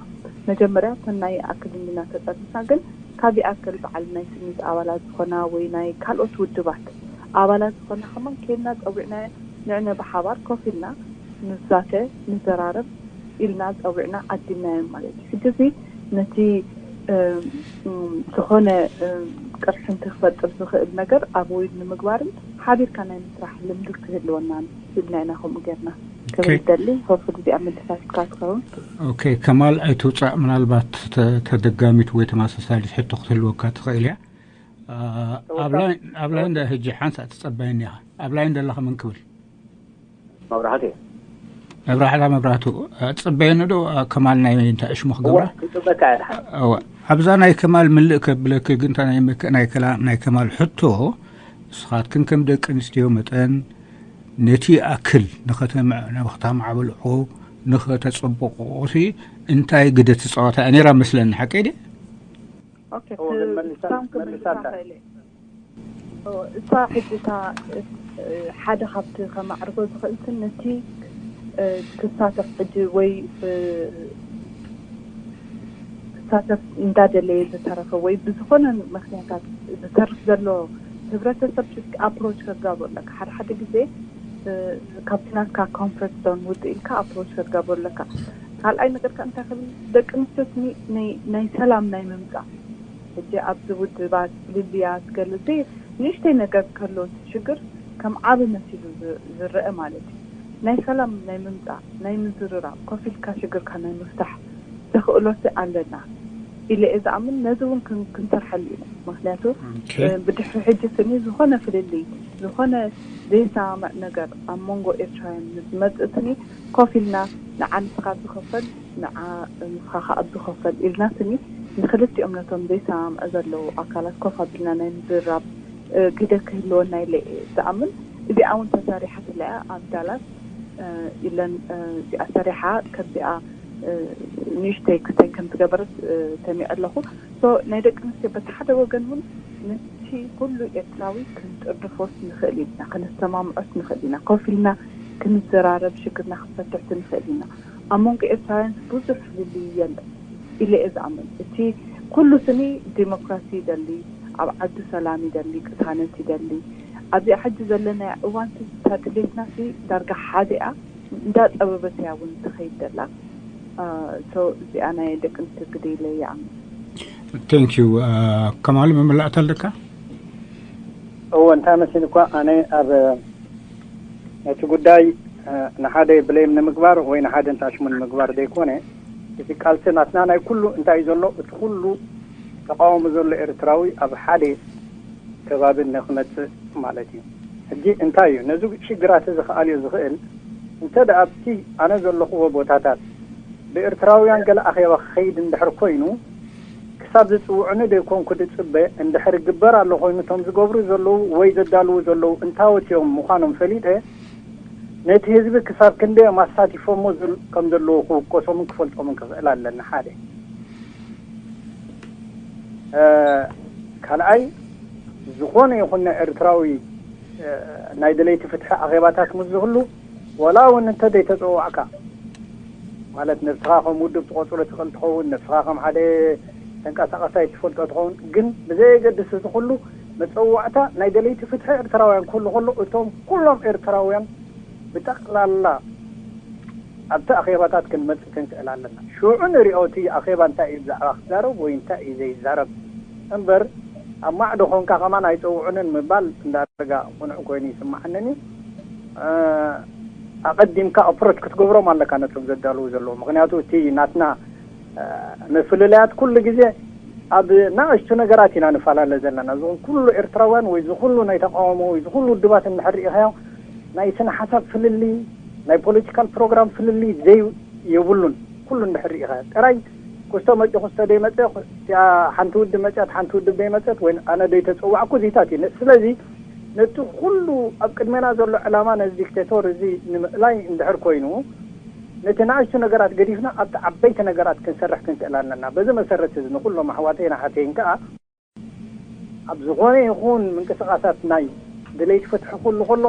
መጀመርያ ተናይ ኣክል እንዲና ተጠርኒፍና ግን ካብ ይኣክል በዓል ናይ ስኒት ኣባላት ዝኾና ወይ ናይ ካልኦት ውድባት ኣባላት ዝኾና ከማን ኬድና ፀዊዕና ንዕነ ብሓባር ኮፍ ኢልና ንዛተ ንዘራረብ ኢልና ፀዊዕና ዓዲምናዮም ማለት እዩ። ሕጂ እዚ ነቲ ዝኾነ ቅርሕንቲ ክፈጥር ዝኽእል ነገር ኣቮይድ ንምግባርን ሓቢርካ ናይ ምስራሕ ልምዲ ክህልወናን ኢልና ኢና ከምኡ ጌርና ክብል ደሊ ሆፕ እዚኣ ምልሳትካ ትኸውን። ኦኬ ከማል ኣይትውፃእ ምናልባት ተደጋሚት ወይ ተመሳሳሊት ሕቶ ክትህልወካ ትኽእል እያ። ኣብ ላይን ዳ ህጂ ሓንሳ ትፀበየኒ ኢኻ። ኣብ ላይን ደለኻ ምን ክብል መብራህቲ መብራሕታ መብራህቱ ትፅበየኒ ዶ? ከማል ናይ እንታይ ሽሙ ክገብራ ክፅበካ እያ። ኣብዛ ናይ ከማል ምልእ ከብለኪ ግን ናይ ከማል ሕቶ ንስኻትክን ከም ደቂ ኣንስትዮ መጠን ነቲ ኣክል ንኸተማዕብልዑ ንኸተፀብቑ እንታይ ግደ ትፃወታ ነይራ መስለኒ ሓቀይ ድየ? እሳ ሕጂ እታ ሓደ ካብቲ ከማዕርጎ ዝኽእልትን ነቲ ክሳተፍ ሕጂ ወይ ክሳተፍ እንዳደለየ ዝተረፈ ወይ ብዝኾነ ምክንያታት ዝተርፍ ዘሎ ህብረተሰብ ኣፕሮች ከጋብሮ ኣለካ። ሓደ ሓደ ግዜ ካብቲ ናትካ ኮንፈርት ዞን ውፅእ ኢልካ ኣፕሮች ከጋብሮ ኣለካ። ካልኣይ ነገር ከ እንታይ ክብል ደቂ ኣንስትዮ ናይ ሰላም ናይ ምምፃእ ሕጂ ኣብዚ ውድባት ፍልልያት ገለ ንእሽተይ ነገር ከሎ እቲ ሽግር ከም ዓቢ መሲሉ ዝረአ ማለት እዩ። ናይ ሰላም ናይ ምምፃእ ናይ ምዝርራብ ኮፍ ኢልካ ሽግርካ ናይ ምፍታሕ ተኽእሎቲ ኣለና ኢለ እየ ዝኣምን። ነዚ እውን ክንሰርሐሉ ኢና። ምክንያቱ ብድሕሪ ሕጂ ስኒ ዝኾነ ፍልልይ ዝኾነ ዘይሰማማዕ ነገር ኣብ መንጎ ኤርትራውያን ዝመፅእ ስኒ ኮፍ ኢልና ንዓ ንስኻ ዝኸፈል ንዓ ንስኻ ከዓ ዝኸፈል ኢልና ስኒ ንክልቲኦም ነቶም ዘይሰማምዑ ዘለዉ ኣካላት ኮፍ ኣቢልና ናይ ምዝርራብ ግደ ክህልወና ኢለ እየ ዝኣምን። እዚኣ እውን ተሰሪሓትላ እያ ኣብ ዳላስ ኢለን እዚኣ ሰሪሓ ከምዚኣ ንእሽተይ ክስተይ ከም ዝገበረት ሰሚዐ ኣለኹ። ናይ ደቂ ኣንስትዮ በቲ ሓደ ወገን እውን ነቲ ኩሉ ኤርትራዊ ክንጥርፎስ ንኽእል ኢና፣ ከነስተማምዖስ ንኽእል ኢና፣ ኮፍ ኢልና ክንዘራረብ ሽግርና ክንፈትሕቲ ንኽእል ኢና። ኣብ መንጎ ኤርትራውያን ብዙሕ ፍልልይ የለን ኢለ እየ ዝኣምን። እቲ ኩሉ ስኒ ዲሞክራሲ ይደሊ፣ ኣብ ዓዱ ሰላም ይደሊ፣ ቅሳነት ይደሊ። ኣብዚኣ ሕጂ ዘለናያ እዋን እታ ድሌትና ሲ ዳርጋ ሓዲኣ እንዳጠበበት እያ እውን ትኸይድ ዘላ። እዚኣ ናይ ደቂ ኣንስትዮ ግደ ኢለ ይኣምን። ቴንክ ዩ። ከማል መመላእታ ኣለካ? እዎ እንታይ መሲል እኳ ኣነ ኣብ ነቲ ጉዳይ ንሓደ ብሌም ንምግባር ወይ ንሓደ እንታሽሙ ንምግባር ዘይኮነ እቲ ቃልሲ ናትና ናይ ኩሉ እንታይ ዘሎ እቲ ኩሉ ተቃውሞ ዘሎ ኤርትራዊ ኣብ ሓደ ከባቢ ንክመፅእ ማለት እዩ። ሕጂ እንታይ እዩ ነዚ ሽግራት እዚ ክኣልዮ ዝኽእል? እንተ ደኣ ኣብቲ ኣነ ዘለኹዎ ቦታታት ብኤርትራውያን ገለ ኣኼባ ክኸይድ እንድሕር ኮይኑ ክሳብ ዝፅውዑኒ ደይኮንኩ ድፅበ እንድሕር ግበር ኣሎ ኮይኑ እቶም ዝገብሩ ዘለዉ ወይ ዘዳልዉ ዘለዉ እንታወት እዮም ምዃኖም ፈሊጠ ነቲ ህዝቢ ክሳብ ክንደዮም ኣሳቲፎሞ ከም ዘለዉ ክውቀሶምን ክፈልጦምን ክኽእል ኣለኒ ሓደ ካልኣይ ዝኾነ ይኹን ናይ ኤርትራዊ ናይ ደለይቲ ፍትሒ ኣኼባታት ምስ ዝህሉ ወላ እውን እንተ ዘይተፀዋዕካ ማለት ነብስኻ ከም ውድብ ትቆፅሮ ትኽእል ትኸውን ነብስኻ ከም ሓደ ተንቀሳቀሳይ ትፈልጦ ትኸውን ግን ብዘየገድስ እዚ ኩሉ መጸዋዕታ ናይ ደለይቲ ፍትሒ ኤርትራውያን ክህሉ ከሎ፣ እቶም ኩሎም ኤርትራውያን ብጠቕላላ ኣብቲ ኣኼባታት ክንመጽእ ክንክእል ኣለና። ሽዑ ንሪኦ እቲ ኣኼባ እንታይ እዩ ብዛዕባ ክዛረብ ወይ እንታይ እዩ ዘይዛረብ እምበር፣ ኣብ ማዕዶ ኾንካ ከማን ኣይጸውዑንን ምባል እንዳረጋ ቁኑዕ ኮይኑ ይስምዓንን እዩ። እ፣ ኣቐዲምካ ኣፕሮች ክትገብሮም ኣለካ ነቶም ዘዳልዉ ዘለዉ። ምኽንያቱ እቲ ናትና፣ እ፣ ምፍልላያት ኩሉ ግዜ ኣብ ናእሽቱ ነገራት ኢና ንፈላለ ዘለና። ዝኹን ኩሉ ኤርትራውያን ወይ ዝኹሉ ናይ ተቃውሞ ወይ ዝኹሉ ውድባት እንድሕር ርኢኻዮ፣ ናይ ስነ ሓሳብ ፍልልይ፣ ናይ ፖለቲካል ፕሮግራም ፍልልይ ዘይ-፣ የብሉን። ኩሉ እንድሕር ርኢኻዮ፣ ጥራይ ክስቶ መጺኡ ክስቶ ደይመጸ፣ እቲኣ ሓንቲ ውድብ መጺኣት ሓንቲ ውድብ ደይመጸት ወይ ኣነ ደይተጸዋዕኩ ዚታት እዩ። ስለዚ ነቲ ኩሉ ኣብ ቅድሜና ዘሎ ዕላማ ነዚ ዲክቴቶር እዚ ንምእላይ እንድሕር ኮይኑ፣ ነቲ ንኣሽቱ ነገራት ገዲፍና ኣብቲ ዓበይቲ ነገራት ክንሰርሕ ክንክእል ኣለና። በዚ መሰረት እዚ ንኩሎም ኣሕዋተይን ኣሓተይን ከኣ ኣብ ዝኾነ ይኹን ምንቅስቃሳት ናይ ደለይቲ ፍትሒ ኩሉ ከሎ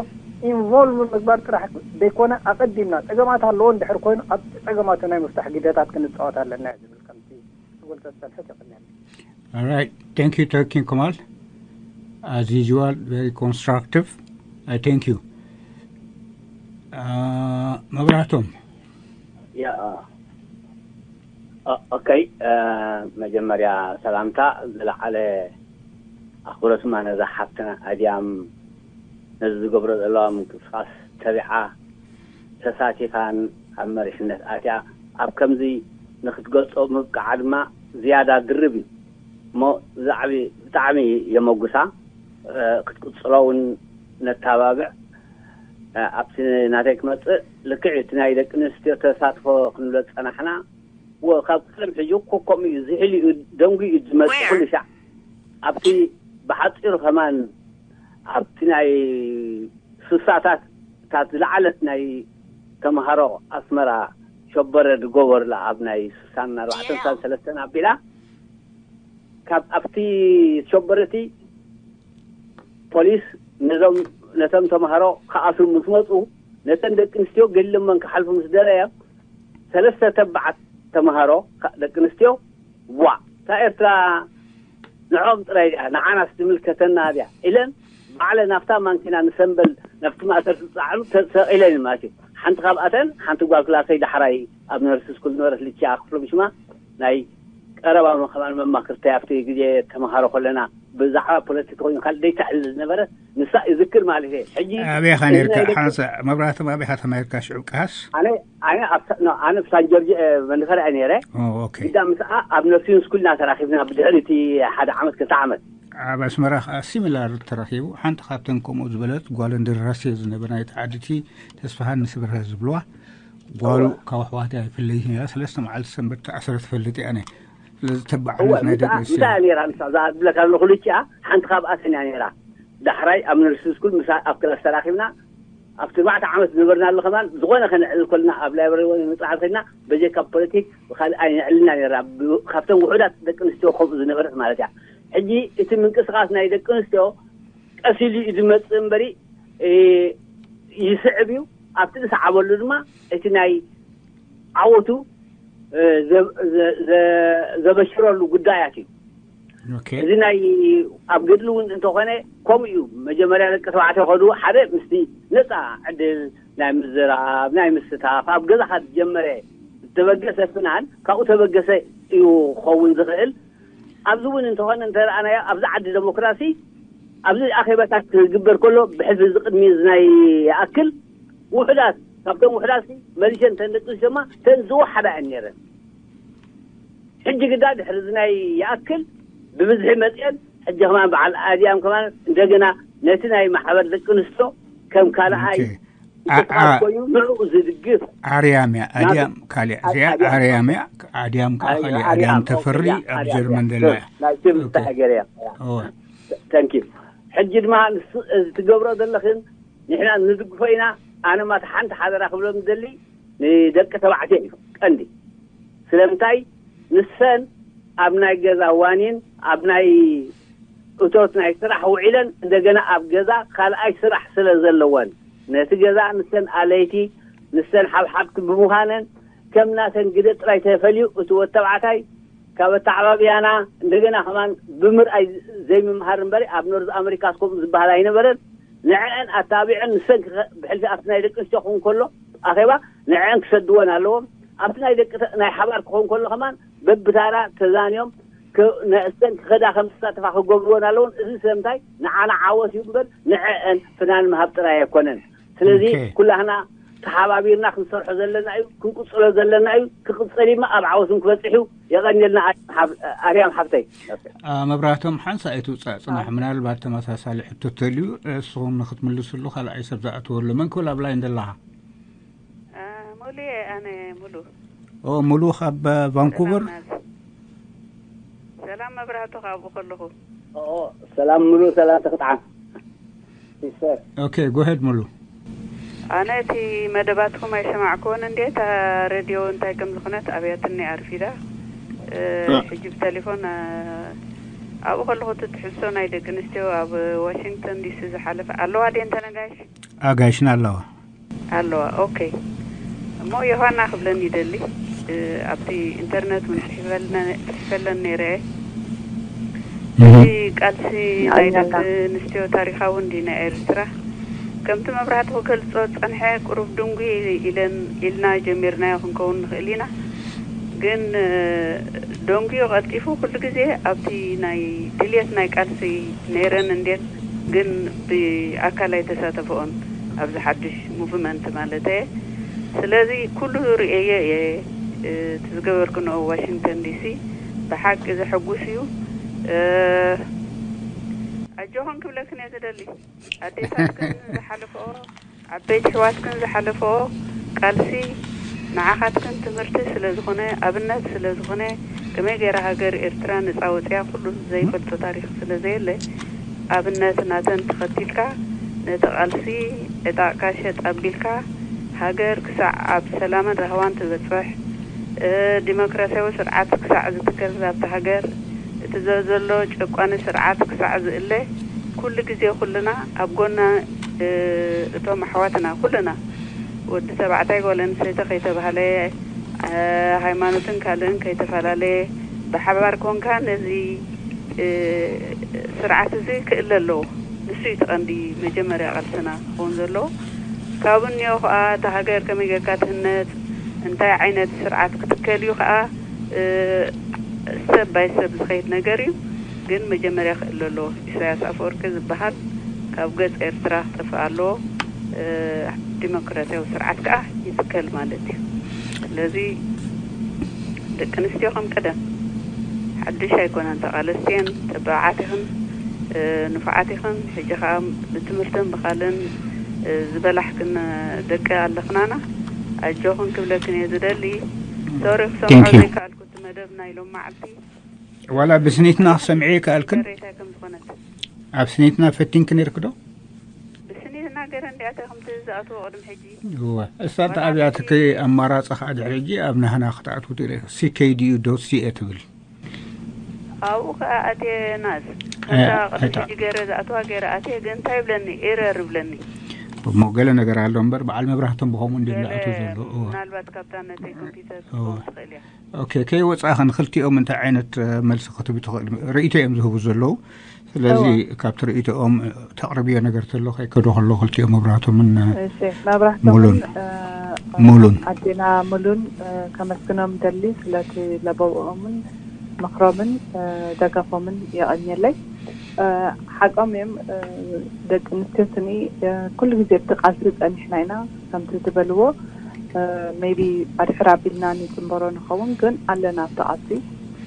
ኢንቮልቭ ምግባር ጥራሕ ዘይኮነ፣ ኣቐዲምና ጸገማት ኣለዎ እንድሕር ኮይኑ ኣብቲ ጸገማቱ ናይ ምፍታሕ ግደታት ክንጻወት ኣለና እዩ ዝብል ከምቲ ትገልጾ ዝጸንሐት። የቐንየለይ። All right. Thank you, Turkin Kamal. As usual, very constructive. I thank you. Uh, መብራህቶም ያ ኦኬ። መጀመርያ ሰላምታ ዝለዓለ ኣኽብሮትማ ነዛ ሓፍትና ኣድያም ነዚ ዝገብሮ ዘለዋ ምንቅስቃስ ተቢዓ ተሳቲፋን ኣብ መሪሕነት ኣትያ ኣብ ከምዚ ንክትገልጾ ምብቃዓ ድማ ዝያዳ ድርብ እዩ እሞ ብዛዕቢ ብጣዕሚ የመጉሳ ክትቅጽሎ እውን ነታባብዕ ኣብቲ ናተይ ክመጽእ ልክዕ እቲ ናይ ደቂ ኣንስትዮ ተሳትፎ ክንብሎ ዝጸናሕና ካብ ቀደም ሕጂ ኮኮም እዩ ዝሕል እዩ ደንጉ እዩ ዝመጽእ ኩሉ ሻዕ ኣብቲ ብሓፂሩ ከማን ኣብቲ ናይ ስሳታት እታ ዝለዓለት ናይ ተምሃሮ ኣስመራ ሸበረ ዝገበሩላ ኣብ ናይ ስሳን ኣርባዕተን ስሳን ሰለስተን ኣቢላ ካብ ኣብቲ ሸበረቲ ፖሊስ ነዞም ነቶም ተምሃሮ ክኣስሩ ምስ መፁ ነተን ደቂ ኣንስትዮ ገሊሎመን ክሓልፉ ምስ ደለየ ሰለስተ ተባዓት ተምሃሮ ደቂ ኣንስትዮ ዋ እታ ኤርትራ ንዖም ጥራይ ድያ ንዓናስ ትምልከተና ድያ ኢለን ባዕለ ናብታ ማንኪና ንሰንበል ናብቲ ማእሰርቲ ዝፀዓኑ ተሰቂለን ማለት እዩ ሓንቲ ካብኣተን ሓንቲ ጓል ክላሰይ ዳሕራይ ኣብ ነርስ ስኩል ዝነበረት ልችያ ክፍሎም ሽማ ናይ ቀረባ ከማን መማክርተይ ኣብቲ ግዜ ተምሃሮ ከለና ብዛዕባ ፖለቲካ ኮይኑ ካልእ ዘይተዕልል ዝነበረ ንሳ ይዝክር ማለት እየ ሕጂ ኣበይ ኢኻ ነርካ ሓንሳ መብራህቶም ኣበይ ኢኻ ተማሂርካ ሽዑ ቀሃስ ኣነ ኣነ ኣብ ሳን ጆርጅ መንፈር እየ ነይረ ግዳ ምስኣ ኣብ ነርሲን ስኩልና ተራኪብና ብድሕሪ እቲ ሓደ ዓመት ክልተ ዓመት ኣብ ኣስመራ ከዓ ሲሚላር ተረኪቡ ሓንቲ ካብተን ከምኡ ዝበለት ጓል እንድራሴ ዝነበረ ናይቲ ዓዲ እቲ ተስፋሃን ንስብርሀ ዝብልዋ ጓሉ ካብ ኣሕዋት ኣይፍለይ ነራ ሰለስተ መዓልቲ ሰንበት ተኣስረ ትፈልጥ እያ ነ ስለዚ ተባዕነት ናይ ደቂ ኣንስትዮ እንታይ ነራ ንሳ እዛ ዝብለካ ዘለኹ ልቺ እያ ሓንቲ ካብኣተን እያ ነራ ዳሕራይ ኣብ ነርሲን ስኩል ምሳ ኣብ ክላስ ተራኺብና ኣብቲ ኣርባዕተ ዓመት ዝነበርናሉ ከማን ዝኾነ ከነዕልል ከለና ኣብ ላይብረሪ ወይ መፅሓፍ ከድና በጀካ ፖለቲክ ብካልእ ኣይነዕልና ነራ ካብተን ውሑዳት ደቂ ኣንስትዮ ከምኡ ዝነበረት ማለት እያ ሕጂ እቲ ምንቅስቃስ ናይ ደቂ ኣንስትዮ ቀስ ኢሉ እዩ ዝመፅእ እምበሪ ይስዕብ እዩ ኣብቲ ዝሰዓበሉ ድማ እቲ ናይ ዓወቱ ዘበሽረሉ ጉዳያት እዩ እዚ ናይ ኣብ ገድሊ እውን እንተኾነ ከምኡ እዩ መጀመርያ ደቂ ተባዕትዮ ከዱ ሓደ ምስቲ ነፃ ዕድል ናይ ምዝራብ ናይ ምስታፍ ኣብ ገዛኻ ዝጀመረ ዝተበገሰ ፍናን ካብኡ ተበገሰ እዩ ክኸውን ዝኽእል ኣብዚ እውን እንተኾነ እንተረኣናዮ ኣብዚ ዓዲ ዴሞክራሲ ኣብዚ ኣኼባታት ክግበር ከሎ ብሕዚ እዚ ቅድሚ እዚ ናይ ይኣክል ውሑዳት ካብቶም ውሑዳት መሊሸ እንተን ደቂ ኣንስትዮ ድማ ተን ዝወሓዳ እየን ነይረን ሕጂ ግዳ ድሕሪ እዚ ናይ ይኣክል ብብዝሒ መፅአን ሕጂ ከማን በዓል ኣድያም ከማን እንደገና ነቲ ናይ ማሕበር ደቂ ኣንስትዮ ከም ካልኣይ ኮይኑ ንዕኡ ዝድግፍ ኣርያም እያ ኣድያም ካሊእ እዚኣ ኣርያም እያ ኣድያም ከዓ ካሊእ ኣድያም ተፈሪ ኣብ ጀርመን ዘላ እያ ተንኪ ሕጂ ድማ ትገብሮ ዘለኽን ንሕና ንድግፎ ኢና ኣነማት ሓንቲ ሓደራ ክብሎም ዝደሊ ንደቂ ተባዕትዮ እዩ ቀንዲ ስለምንታይ ንሰን ኣብ ናይ ገዛ ዋኒን ኣብ ናይ እቶት ናይ ስራሕ ውዒለን እንደገና ኣብ ገዛ ካልኣይ ስራሕ ስለ ዘለወን ነቲ ገዛ ንሰን ኣለይቲ ንሰን ሓብሓብቲ ብምዃነን ከም ናተን ግደ ጥራይ ተፈልዩ እቲ ወተባዕታይ ካብ ኣተዓባብያና እንደገና ከማን ብምርኣይ ዘይምምሃር እምበሪ ኣብ ኖርዝ ኣመሪካ ከምኡ ዝበሃል ኣይነበረን። ንዕአን ኣታቢዐን ንሰን ክኸ- ብሕልፊ ኣብቲ ናይ ደቂ ኣንስትዮ ክኸውን ከሎ ኣኼባ ንዕአን ክሰድወን ኣለዎም። ኣብቲ ናይ ደቂ ተ- ናይ ሓባር ክኸውን ከሎ ከማን በብታራ ተዛንዮም ክ- ንእሰን ክኸዳ ከም ዝሳተፋ ክገብርወን ኣለውን። እዚ ስለምንታይ ንዓና ዓወት እዩ እምበር ንዕአን ፍናን ምሃብ ጥራይ ኣይኮነን። ስለዚ ኦኬ። ኩላህና ተሓባቢርና ክንሰርሖ ዘለና እዩ፣ ክንቅጽሎ ዘለና እዩ። ክቕጽል እዩ ኣብ ዓወት እውን ክበጽሕ እዩ። የቐንየልና ኣርያም ሓብ- ኣርያም ሓብተይ። መብራህቶም ሓንሳ ኣይትውፃእ ፅናሕ። ምናልባት ተመሳሳሊ ሕቶ ተልዩ እስኹም ንክትምልስሉ ካልኣይ ሰብ ዝኣትወሉ። መን ክብል ኣብ ላይን ዘለኻ? ሙሉየ ኣነ ሙሉ ኦ ሙሉ ካብ ቫንኩቨር። ሰላም መብራህቱ ካብኡ ከለኹ ኦ ሰላም ሙሉ ሰላም ተክጥዓም ሲስተር። ኦኬ ጎሄድ ሙሉ። ኣነ እቲ መደባትኩም ኣይሰማዕኩዎን እንዴ እታ ሬድዮ እንታይ ከም ዝኾነት ኣብያትኒ ኣርፊዳ እ፣ ሕጂ ብቴሌፎን እ፣ ኣብኡ ከለኹ እቲ ትሕዝቶ ናይ ደቂ ኣንስትዮ ኣብ ዋሽንግተን ዲሲ ዝሓለፈ ኣለዋ ድየን ተነጋሽ ኣጋይሽና ኣለዋ። ኣለዋ። ኦኬ እሞ ዮሃና ክብለን ይደሊ እ፣ ኣብቲ ኢንተርነት እውን ጽሒፈለን ነይረ እየ። እዚ ቃልሲ ናይ ደቂ ኣንስትዮ ታሪኻዊ እንዲ ናይ ኤርትራ ከምቲ መብራህቲ ክገልጾ ዝጸንሐ ቁሩብ ድንጉ ኢለን ኢልና ጀሚርናዮ ክንከውን ንኽእል ኢና። ግን ደንጉዩ ቀልጢፉ ኩሉ ግዜ ኣብቲ ናይ ድልየት ናይ ቃልሲ ነይረን እንዴት ግን ብኣካል ኣይተሳተፈኦን ኣብዚ ሓድሽ ሙቭመንት ማለት እየ። ስለዚ ኩሉ ርእየዮ እየ እቲ ዝገበርክንኦ ዋሽንግተን ዲሲ ብሓቂ ዘሐጉስ እዩ። ኣጆኹን ክብለክን እየ ዝደሊ ኣዴታትክን ዝሓለፈኦ ዓበይቲ ኣሕዋትክን ዝሓለፈኦ ቃልሲ ንዓኻትክን ትምህርቲ ስለ ዝኾነ ኣብነት ስለ ዝኾነ ከመይ ገይራ ሃገር ኤርትራ ነጻ ወጺኣ ኩሉ ዘይፈልጦ ታሪኽ ስለ ዘየለ ኣብነት ናተን ተኸቲልካ ነቲ ቃልሲ ዕጣቕካ ሸጥ ኣቢልካ ሃገር ክሳዕ ኣብ ሰላምን ራህዋን ትበጽሕ ዲሞክራሲያዊ ስርዓት ክሳዕ ዝትከል ኣብታ ሃገር እቲ ዘሎ ጨቋኒ ስርዓት ክሳዕ ዝእለ ኩሉ ግዜ ኩልና ኣብ ጎና እቶም ኣሕዋትና ኩልና ወዲ ተባዕታይ ጓል ኣንስተይቲ ከይተባህለ ሃይማኖትን ካልእን ከይተፈላለየ ብሓባር ኮንካ ነዚ ስርዓት እዚ ክእለ ኣለዎ። ንሱ እዩ እቲ ቀንዲ መጀመርያ ቃልስና ክኸውን ዘለዎ። ካብኡ እኒኦ ከዓ እታ ሃገር ከመይ ጌርካ ትህነፅ እንታይ ዓይነት ስርዓት ክትከል እዩ ከዓ ሰብ ባይ ሰብ ዝኸይድ ነገር እዩ። ግን መጀመርያ ክእለ ኣለዎ። ኢሳያስ ኣፈወርቂ ዝበሃል ካብ ገፅ ኤርትራ ክጠፍእ ኣለዎ። ዲሞክራሲያዊ ስርዓት ከዓ ይትከል ማለት እዩ። ስለዚ ደቂ ኣንስትዮ ከም ቀደም ሓድሽ ኣይኮነን ተቓለስቲ እየን። ተባዓት ኢኽን ንፉዓት ኢኽን። ሕጂ ከዓ ብትምህርትን ብኻልን ዝበላሕክን ደቂ ኣለኽናና ኣጆኽን ክብለክን እየ ዝደሊ። ሶሪ ክሰምዖ ዘይከኣልኩ እቲ መደብ ናይ ሎም መዓልቲ ዋላ ብስኒትና ክሰምዐ ይከኣልክን ሬታ ከም ዝኾነት ኣብ ስኒትና ፈቲንክ ነርክ ዶ? ብስኒትና ገረ እንዲያተ ከምቲ ዝኣትዎ ቅድም ሕጂ እወ እሳ ተኣብያትክ ኣማራፂ ከዓ ድሕሪ ሕጂ ኣብ ናህና ክትኣትው ትርኢ ሲከይድዩ ዶ ሲኤ ትብል ኣብኡ ከዓ ኣትየ ናዝ ኣይ- ከዛ ቅድም ኣይታ- ሕጂ ገረ ዝኣትዋ ገረ ኣትየ ግን እንታይ ይብለኒ ኤረር ይብለኒ እሞ ገለ ነገር ኣሎ እምበር በዓል መብራህቶም ብኸምኡ እንዲ ዝኣትው ዘሎ እወ ምናልባት ካብታ ነተይ ኮምፒውተር እወ ክትከውን ትኽእል እያ ኦኬ ከይወፃእኽን ክልቲኦም እንታይ ዓይነት እ፣ መልሲ ክትህቢ ትኽእል ርእይቶ እዮም ዝህቡ ዘለዉ ስለዚ እወ። ካብቲ ርእይቶኦም እ፣ ተቕርብዮ ነገር ተሎ ከይከዶ ከሎ ክልቲኦም መብራህቶምን እ፣ እሺ መብራህቶምን ሙሉን። እ፣ ሙሉን። ኣዴና ሙሉን እ፣ ከመስግኖም ደሊ ስለቲ ለበውኦምን ምኽሮምን እ፣ ደገፎምን የቐንየለይ እ፣ ሓቆም እዮም እ፣ ደቂ ኣንስትዮ ስኒ እ፣ ኩሉ ግዜ ብቲ ቃልሲ ጸኒሕና ኢና ከምቲ ዝበልዎ ሜቢ ኣድሕር ኣቢልና ንፅንበሮ ንኸውን ግን ኣለና ኣብቲ ቃልሲ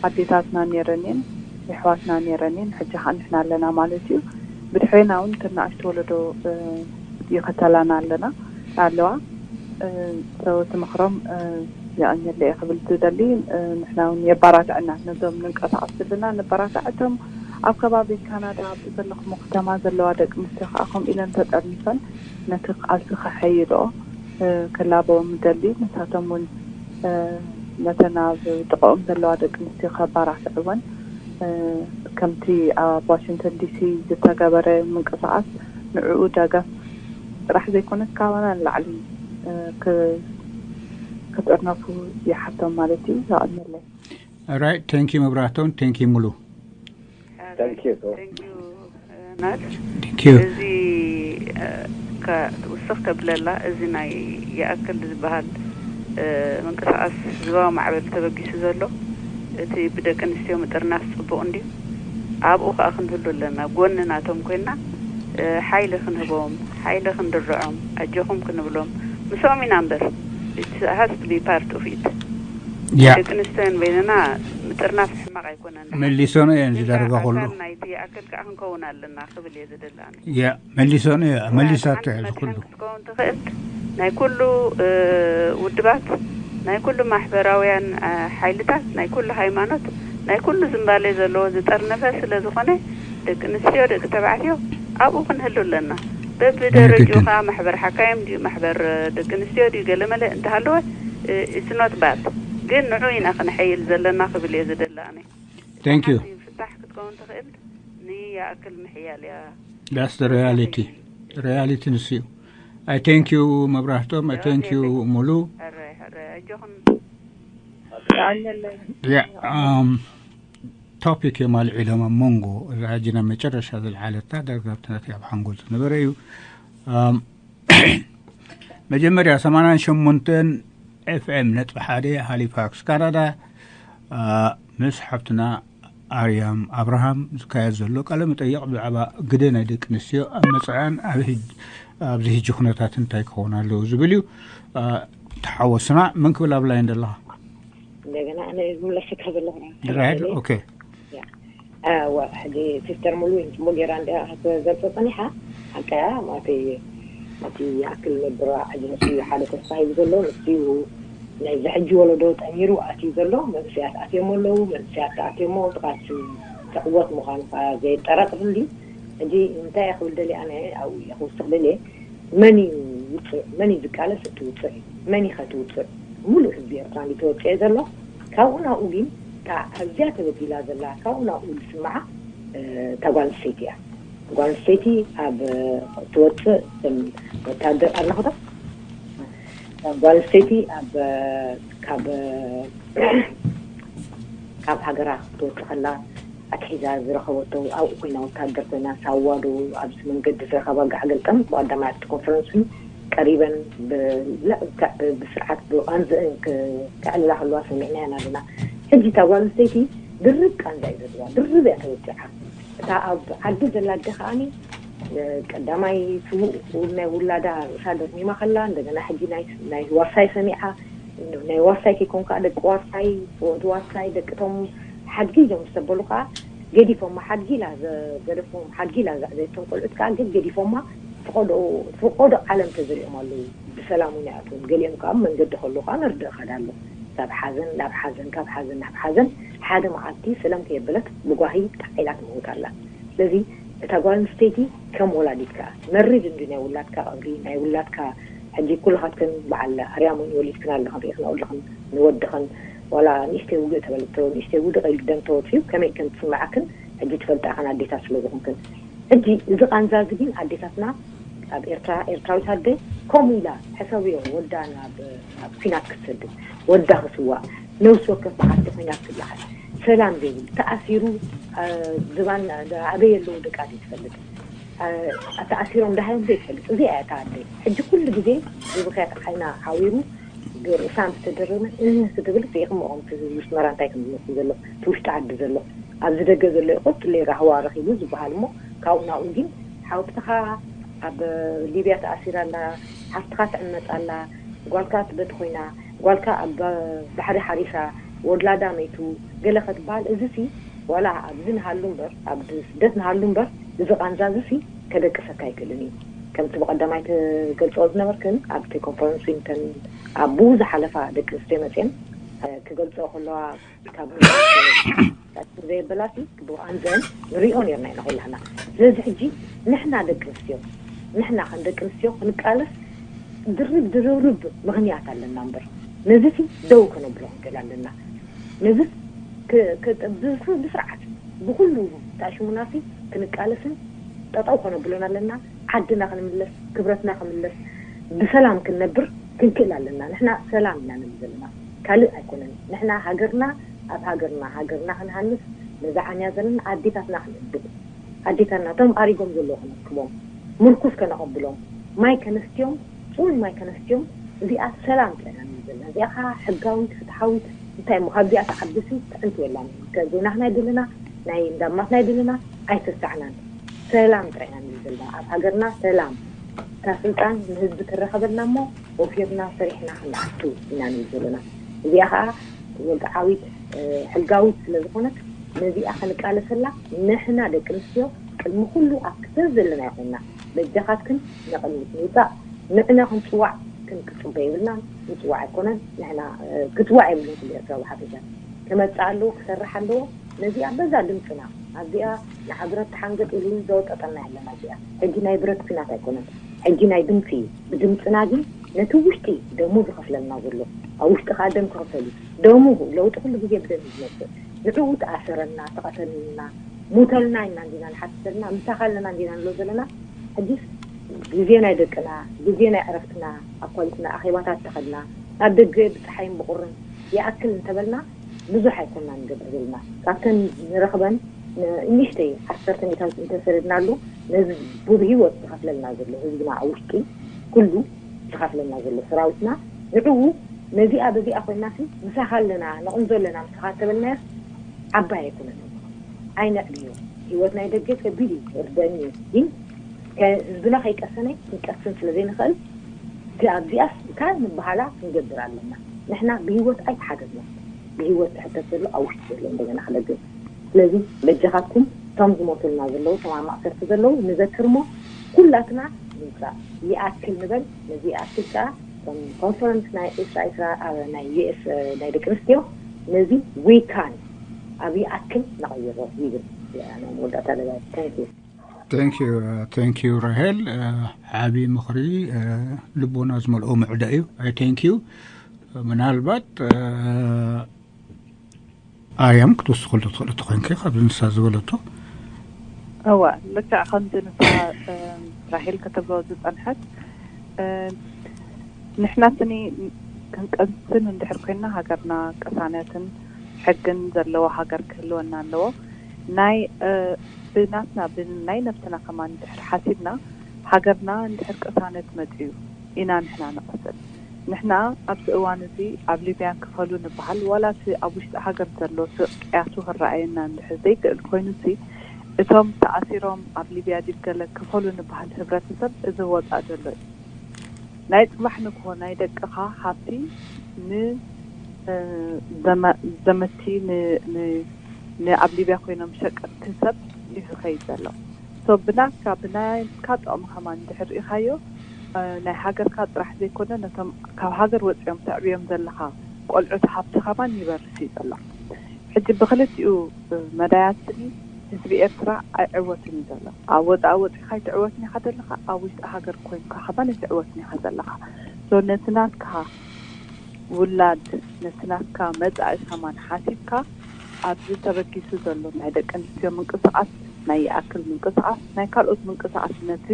ኣዴታትና ነይረን እየን የሕዋትና ነይረን እየን ሕጂ ከዓ ንሕና ኣለና ማለት እዩ ብድሕሬና እውን ተናእሽቲ ወለዶ ይኸተላና ኣለና ኣለዋ ሰው ትምኽሮም የቐንየለ እየ ክብል ዝደሊ ንሕና እውን የባራትዐና ነዞም ንንቀሳቐስ ዘለና ንበራትዐቶም ኣብ ከባቢ ካናዳ ኣብቲ ዘለኹሞ ከተማ ዘለዋ ደቂ ኣንስትዮ ከዓ ከምኡ ኢለን ተጠርኒፈን ነቲ ቃልሲ ከሐይድኦ ክላበዎም እደሊ። ንሳቶም እውን ነተን ኣብ ጥቕኦም ዘለዋ ደቂ ኣንስትዮ ከባራትዕወን ከምቲ ኣብ ዋሽንግተን ዲሲ ዝተገበረ ምንቅስቓስ ንዕኡ ደገፍ ጥራሕ ዘይኮነስ ካባና ንላዕሊ ክጥርነፉ ይሓቶም ማለት እዩ። የቐንየለይ። Alright, thank you መብራህቶም፣ thank you ሙሉ። Thank you. Thank you ናት። Thank you. እዚ እ፣ ከ- ውስኽ ከብለላ፣ እዚ ናይ ይኣክል ዝበሃል እ፣ ምንቅስቃስ ህዝባዊ ማዕበል ተበጊሱ ዘሎ፣ እቲ ብደቂ ኣንስትዮ ምጥርናፍ ጽቡቕ እንድዩ። ኣብኡ ከኣ ክንህሉ ኣለና፣ ጎኒ ናቶም ኮይና እ፣ ሓይሊ ክንህቦም፣ ሓይሊ ክንድርዖም፣ ኣጆኹም ክንብሎም፣ ምስኦም ኢና እምበር። It has to be part of it። ያ ደቂ ኣንስትዮን በይንና ምጥርናፍ ሕማቕ ኣይኮነን። መሊሶን እየን ዝደረጋ ኩሉ። ኣካል ናይቲ ይኣክል ከኣ ክንከውን ኣለና ክብል እየ ዝደሊ ኣነ። ያ መሊሶን እየ መሊሳት ሓንቲ እየ መድሕን ዝኩሉ። ክትከውን ትኽእል ናይ ኩሉ እ፣ ውድባት፣ ናይ ኩሉ ማሕበራውያን እ፣ ሓይልታት፣ ናይ ኩሉ ሃይማኖት፣ ናይ ኩሉ ዝንባሌ ዘለዎ ዝጠርነፈ ስለ ዝኾነ፣ ደቂ ኣንስትዮ፣ ደቂ ተባዕትዮ ኣብኡ ክንህሉ ኣለና። በብደረጅኡ ኣይግድን። ከዓ ማሕበር ሓካይም ድዩ፣ ማሕበር እ፣ ደቂ ኣንስትዮ ድዩ፣ ገለመለ እንተሃለወ፣ እ፣ it's not bad፣ ግን ንዑ ኢና ክንሐይል ዘለና ክብል እየ ዝደሊ ኣነ። Thank you. ሓንቲ ፍታሕ ክትከውን ትኽእል ንይኣክል ምሕያል እያ። That's the reality. Reality ንሱ እዩ። I thank you መብራህቶም፣ I thank you ሙሉ። ሕረ ሕረ ኣጆኹም። ያ um, ቶፒክ እዮም ኣልዒሎም ኣብ መንጎ እዛ ሕጂ ናብ መጨረሻ ዝለዓለታ ዳርጋ ኣብቲ ናተይ ኣብ ሓንጎል ዝነበረ እዩ። Um, መጀመርያ ሰማንያን ሸሞንተን ኤፍኤም ነጥቢ ሓደ ሃሊፋክስ ካናዳ አ፣ ምስ ሓብትና ኣርያም ኣብርሃም ዝካየድ ዘሎ ቃለ መጠይቕ ብዛዕባ ግደ ናይ ደቂ ኣንስትዮ ኣብ መፅኣን ኣብ ሕጅ- ኣብዚ ሕጂ ኩነታት እንታይ ክኸውን ኣለዎ ዝብል እዩ። አ፣ ተሓወስና መን ክብል ኣብ ላይን ዘለኻ? እንደገና ኣነ ዝምለሰካ ዘለኹ ድራሄድ ኦኬ ሕጂ ሲስተር ሙሉ ጽቡቅ ገይራ እንዲያ ክትገልጾ ጸኒሓ። ሓቀያ ማለተይ እቲ ይኣክል ነብራ ኣጀንሲ ሓደ ተስፋ ሂቡ ዘሎ ንሱ እዩ። ናይዚ ሕጂ ወለዶ ጠሚሩ ኣትዩ ዘሎ መንእሰያት ኣትዮሞ ኣለዉ። መንእሰያት ኣትዮሞ ጥቃት ትዕወት ምዃኑ ከኣ ዘየጠራጥር እንዲ። ሕጂ እንታይ እየ ክብል ደልየ ኣነ ኣብኡ እየ ክውስኽ ደልየ። መን እዩ ውፅዕ መን እዩ ዝቃለስ እቲ ውፅዕ እዩ። መን ኢኸ እቲ ውፅዕ? ሙሉእ ህዝቢ ኤርትራ እንዲ ተወፅኤ ዘሎ። ካብኡ ናብኡ ግን እታ ኣዝያ ተበዲላ ዘላ ካብኡ ናብኡ ዝስምዓ እታ ጓል ኣንስተይቲ እያ። ጓል ኣንስተይቲ ኣብ ትወፅእ ከም ወታደር ኣለኹ ዶ ጓል ኣንስተይቲ ኣብ ካብ ካብ ሃገራ ክትወፅእ ከላ ኣትሒዛ ዝረኸበቶ ኣብኡ ኮይና ወታደር ኮይና ሳዋ ዶ ኣብዚ መንገዲ ዝረኸባ ጋዕ ገልጠም ብቀዳማይ ኣብቲ ኮንፈረንስ እውን ቀሪበን ብልክዕ ብስርዓት ብቃንዝአን ከዕልላ ከለዋ ሰሚዕናየን ኣለና። ሕጂ እታ ጓል ኣንስተይቲ ድርብ ቃንዛ እዩ ዘለዋ፣ ድርብ እያ ተወፂዓ። እታ ኣብ ዓዲ ዘላ ኣደ ከዓኒ ቀዳማይ ስዉእ ናይ ውላዳ ርእሳ ደርሚማ ከላ እንደገና ሕጂ ናይ ናይ ዋርሳይ ሰሚዓ ናይ ዋርሳይ ከይኮንካ ደቂ ዋርሳይ ፈወቲ ዋርሳይ ደቅቶም ሓድጊ እዮም ዝተበሉ ከዓ ገዲፎማ ሓድጊ ኢላ ዘገደፎም ሓድጊ ኢላ ዘዕበየቶም ቆልዑት ከዓ ግን ገዲፎማ ፍቆዶ ፍቆዶ ዓለም ተዘሪኦም ኣለዉ። ብሰላም እውን ይኣትዎም ገሊኦም ከዓ መንገዲ ከሎ ከዓ መርድእ ከዳ ኣሎ። ካብ ሓዘን ናብ ሓዘን ካብ ሓዘን ናብ ሓዘን ሓደ መዓልቲ ሰለም ከየበለት ብጓሂ ጣዒላ ትመውት ኣላ። ስለዚ እታ ጓል ኣንስተይቲ ከም ወላዲት ከኣ መሪር እንዲ ናይ ውላድካ ቀብሪ ናይ ውላድካ ሕጂ ኩልኻትክን በዓል ኣርያም እውን ወሊድክን ኣለኽን ርኢኽን ኣለኽን ንወድኽን ዋላ ንእሽተይ ውግእ ተበለቶ ንእሽተይ ውድቕ ኢሉ ደም ተወፅዩ ከመይ ከም ትስምዓክን ሕጂ ትፈልጣ ኢኽን ኣዴታት ስለ ዝኾንክን ሕጂ እዚ ቃንዛ እዚ ግን ኣዴታትና ኣብ ኤርትራ ኤርትራዊት ኣደ ከምኡ ኢላ ሕሰብዮ ወዳ ናብ ኣብ ኩናት ክትሰድድ ወዳ ክስዋእ ነብሲ ወከፍ መዓልቲ ኩናት ክለዓል ሰላም ዘይብል ተኣሲሩ ዝባን ኣበይ ኣለዉ ደቃ ዘይትፈልጥ ተኣሲሮም ደሃዮም ዘይትፈልጥ እዚኣ እያ እታ ኣደ ሕጂ ኩሉ ግዜ ብብኽያት ዓይና ዓዊሩ ርእሳ ምስ ተደረመ እህ ክትብል ርኢኹምኦም ምስ መራ እንታይ ከም ዝመስል ዘሎ እቲ ውሽጢ ዓዲ ዘሎ ኣብዚ ደገ ዘሎ ይቆፅለይ ራህዋ ረኺቡ ዝበሃል እሞ ካብኡ ናብኡ ግን ሓውትኻ ኣብ ሊብያ ተኣሲራ ኣላ ሓፍትኻ ትዕመፅ ኣላ ጓልካ ትበት ኮይና ጓልካ ኣብ ባሕሪ ሓሪሳ ወላዳ መይቱ ገለ ክትበሃል እዚሲ ዋላ ኣብዚ ንሃሉ እምበር ኣብ ስደት ንሃሉ እምበር እዚ ቃንዛ እዚሲ ከደቅሰካ ኣይክእልን እዩ። ከምቲ ብቐዳማይ ትገልፅኦ ዝነበርክን ኣብቲ ኮንፈረንስ ዊንተን ኣብ ብኡ ዝሓለፋ ደቂ ኣንስትዮ መፅየን ክገልፅኦ ከለዋ ካብ ዘየበላሲ ብቃንዘን ንሪኦ ነርና ኢና ኩላህና። ስለዚ ሕጂ ንሕና ደቂ ኣንስትዮ ንሕና ከም ደቂ ኣንስትዮ ክንቃለስ ድርብ ድርብርብ ምኽንያት ኣለና እምበር ነዚሲ ደው ከነብሎ ክንክእል ኣለና። ነዚ ብስርዓት ብኩሉ ተኣሽሙናሲ ክንቃለስን ጠጠው ከነብሎን ኣለና። ዓድና ክንምለስ ክብረትና ክምለስ ብሰላም ክንነብር ክንክእል ኣለና። ንሕና ሰላም ኢና ንብል ዘለና ካልእ ኣይኮነን። ንሕና ሃገርና ኣብ ሃገርና ሃገርና ክንሃንስ፣ ነዛ ዓንያ ዘለና ኣዴታትና ክንእብል፣ ኣዴታትና እቶም ኣሪጎም ዘለዉ ከነክቦም፣ ምርኩስ ከነቐብሎም፣ ማይ ከነስትዮም፣ ጽሩይ ማይ ከነስትዮም። እዚኣ ሰላም ጥዕና ንብል ዘለና። እዚኣ ከዓ ሕጋዊት፣ ፍትሓዊት፣ እንታይ እሞ ካብዚኣ ትዓብሲ ትዕንት የላን። ከዘይናኽና ኣይደለና፣ ናይ እንዳማትና ኣይደለና፣ ኣይተሳዕናን። ሰላም ጥዕና ንብል ዘለና። ኣብ ሃገርና ሰላም፣ እታ ስልጣን ንህዝቢ ትረኸበልና እሞ ወፊርና ሰሪሕና ክንኣቱ ኢና ንብል ዘለና። እዚኣ ከዓ ወግዓዊት፣ እ፣ ሕጋዊት ስለ ዝኾነት፣ ነዚኣ ክንቃለሰላ ንሕና ደቂ ኣንስትዮ ቅድሚ ኩሉ ኣብ ክሰብ ዘለና ይኾንና። በጃኻትክን ንቕድሚት ንውፃእ። ንዕና ክንፅዋዕ ክንክፅበ የብልናን። ምፅዋዕ ኣይኮነን። ንሕና፣ እ፣ ክፅዋዕ የብሉን። ኩሉ ኤርትራዊ ሓፈሻ ክመፅእ ኣለዎ፣ ክሰርሕ ኣለዎ። ነዚኣ በዛ ድምፅና ኣብዚኣ ንዓግረት ተሓንገጥ ኢሉ ዘወጠጠና የለን። ኣብዚኣ ሕጂ ናይ ብረት ኩናት ኣይኮነን፣ ሕጂ ናይ ድምፂ እዩ። ብድምፅና ግን ነቲ ውሽጢ ደሙ ዝኸፍለልና ዘሎ፣ ኣብ ውሽጢ ከዓ ደም ክኸፈል እዩ። ደሙ፣ ለውጢ ኩሉ ግዜ ብደም እዩ ዝመፅእ። ንዕኡ ተኣሰረልና፣ ተቐተልና፣ ሙተልና ኢና እንዲና ንሓትት ዘለና፣ ምሳኻ ኣለና እንዲና ንብሎ ዘለና። ሕጂስ ግዜ ናይ ደቅና፣ ግዜ ናይ ዕረፍትና፣ ኣኳሊትና ኣኼባታት ተኸድና፣ ኣብ ደገ ብፀሓይን ብቁርን ይኣክል እንተበልና፣ ብዙሕ ኣይኮና ንገብር ዘለና። ካብተን ንረኽበን ን-፣ ንእሽተይ ዓሰርተ ሚእታዊት እንተሰደድናሉ፣ ነዚ ብብህይወት ዝኸፍለልና ዘሎ ህዝብና፣ ኣብ ውሽጢ ኩሉ ዝኸፍለልና ዘሎ ሰራዊትና፣ ንዕኡ ነዚኣ በዚኣ ኮይናሲ ምሳኻ ኣለና፣ ንቕንዞ ኣለና ምሳኻ እንተበልናዮ፣ ዓባይ ኣይኮነን። ኣይነዕብዮ። ህይወት ናይ ደገ ከቢድ እዩ፣ ይርደኒ እዩ። ግን ከ-፣ ህዝብና ከይቀሰነ ክንቀስን ስለ ዘይንኽእል፣ እቲ ኣብዚኣስ እንታይ ንበሃላ ክንገብር ኣለና። ንሕና ብህይወት ኣይተሓተትና። ብህይወት ዝሕተት ዘሎ ኣብ ውሽጢ ዘሎ እንደገና ክለግብ። ስለዚ በጃኻትኩም እቶም ዝሞቱልና ዘለዉ፣ እቶም ኣብ ማእሰርቲ ዘለዉ ንዘክር እሞ ኩላትና ንውፃእ። ይኣክል ንበል። ነዚ ይኣክል ከዓ እቶም ኮንፈረንስ ናይ ኤስ ዒስራ፣ ኣብ ናይ ዩ ኤስ ናይ ደቂ ኣንስትዮ ነዚ ዊካን ኣብ ይኣክል ነቐይሮ ይብል። ናይ መወዳእታ ለባይ። Thank you። Thank you፣ thank you ራሄል። ዓቢ ምኽሪ፣ ልቦና ዝመልኦ ምዕዳ እዩ። I thank you። ምናልባት ኣርያም ክትወስኸሉ ትኽእሉ ተኾይንከ ካብዚ ንሳ ዝበለቶ። እወ፣ ልክዕ ከምዚ ንሳ ራሄል ከተብሎ ዝጸንሐት፣ ንሕና ስኒ ክንቀንስን እንድሕር ኮይንና ሃገርና ቅሳነትን ሕግን ዘለዎ ሃገር ክህልወና ኣለዎ። ናይ ብናትና ብናይ ነብስና ከማን እንድሕር ሓሲብና ሃገርና እንድሕር ቅሳነት መጽዩ ኢና ንሕና ንቐስን። ንሕና ኣብዚ እዋን እዚ ኣብ ሊብያ ክፈሉ ንበሃል፣ ዋላ እቲ ኣብ ውሽጢ ሃገር ዘሎ ስቕያቱ ክረኣየና እንድሕር ዘይክእል ኮይኑሲ፣ እቶም ተኣሲሮም ኣብ ሊብያ ድዩ ገለ ክፈሉ ንበሃል ህብረተሰብ እዚ ወጻእ ዘሎ እዩ። ናይ ጽባሕ ንግሆ ናይ ደቅኻ ሃብቲ ን ዘመቲ ንኣብ ሊብያ ኮይኖም ሸቀጥቲ ሰብ እዩ ዝኸይድ ዘሎ። ሶ ብናትካ ብናይካ ጥቕሚ ከማን እንድሕር ርኢኻዮ፣ ናይ ሃገርካ ጥራሕ ዘይኮነ ነቶም ካብ ሃገር ወፂኦም ተዕብዮም ዘለኻ ቆልዑት ሃብቲ ከማን ይበርስ እዩ ዘሎ። ሕጂ ብክልቲኡ መዳያት ስኒ ህዝቢ ኤርትራ ኣይዕወትን እዩ ዘሎ። ኣብ ወፃኢ ወፂኻ ኣይትዕወትን ኢኻ ዘለኻ፣ ኣብ ውሽጢ ሃገር ኮይንካ ከማን ኣይትዕወትን ኢኻ ዘለኻ። ሶ ነቲ ናትካ ውላድ ነቲ ናትካ መጻኢ ከማን ሓሲብካ ኣብዚ ተበጊሱ ዘሎ ናይ ደቂ ኣንስትዮ ምንቅስቃስ ናይ ይኣክል ምንቅስቃስ ናይ ካልኦት ምንቅስቃስ ነቲ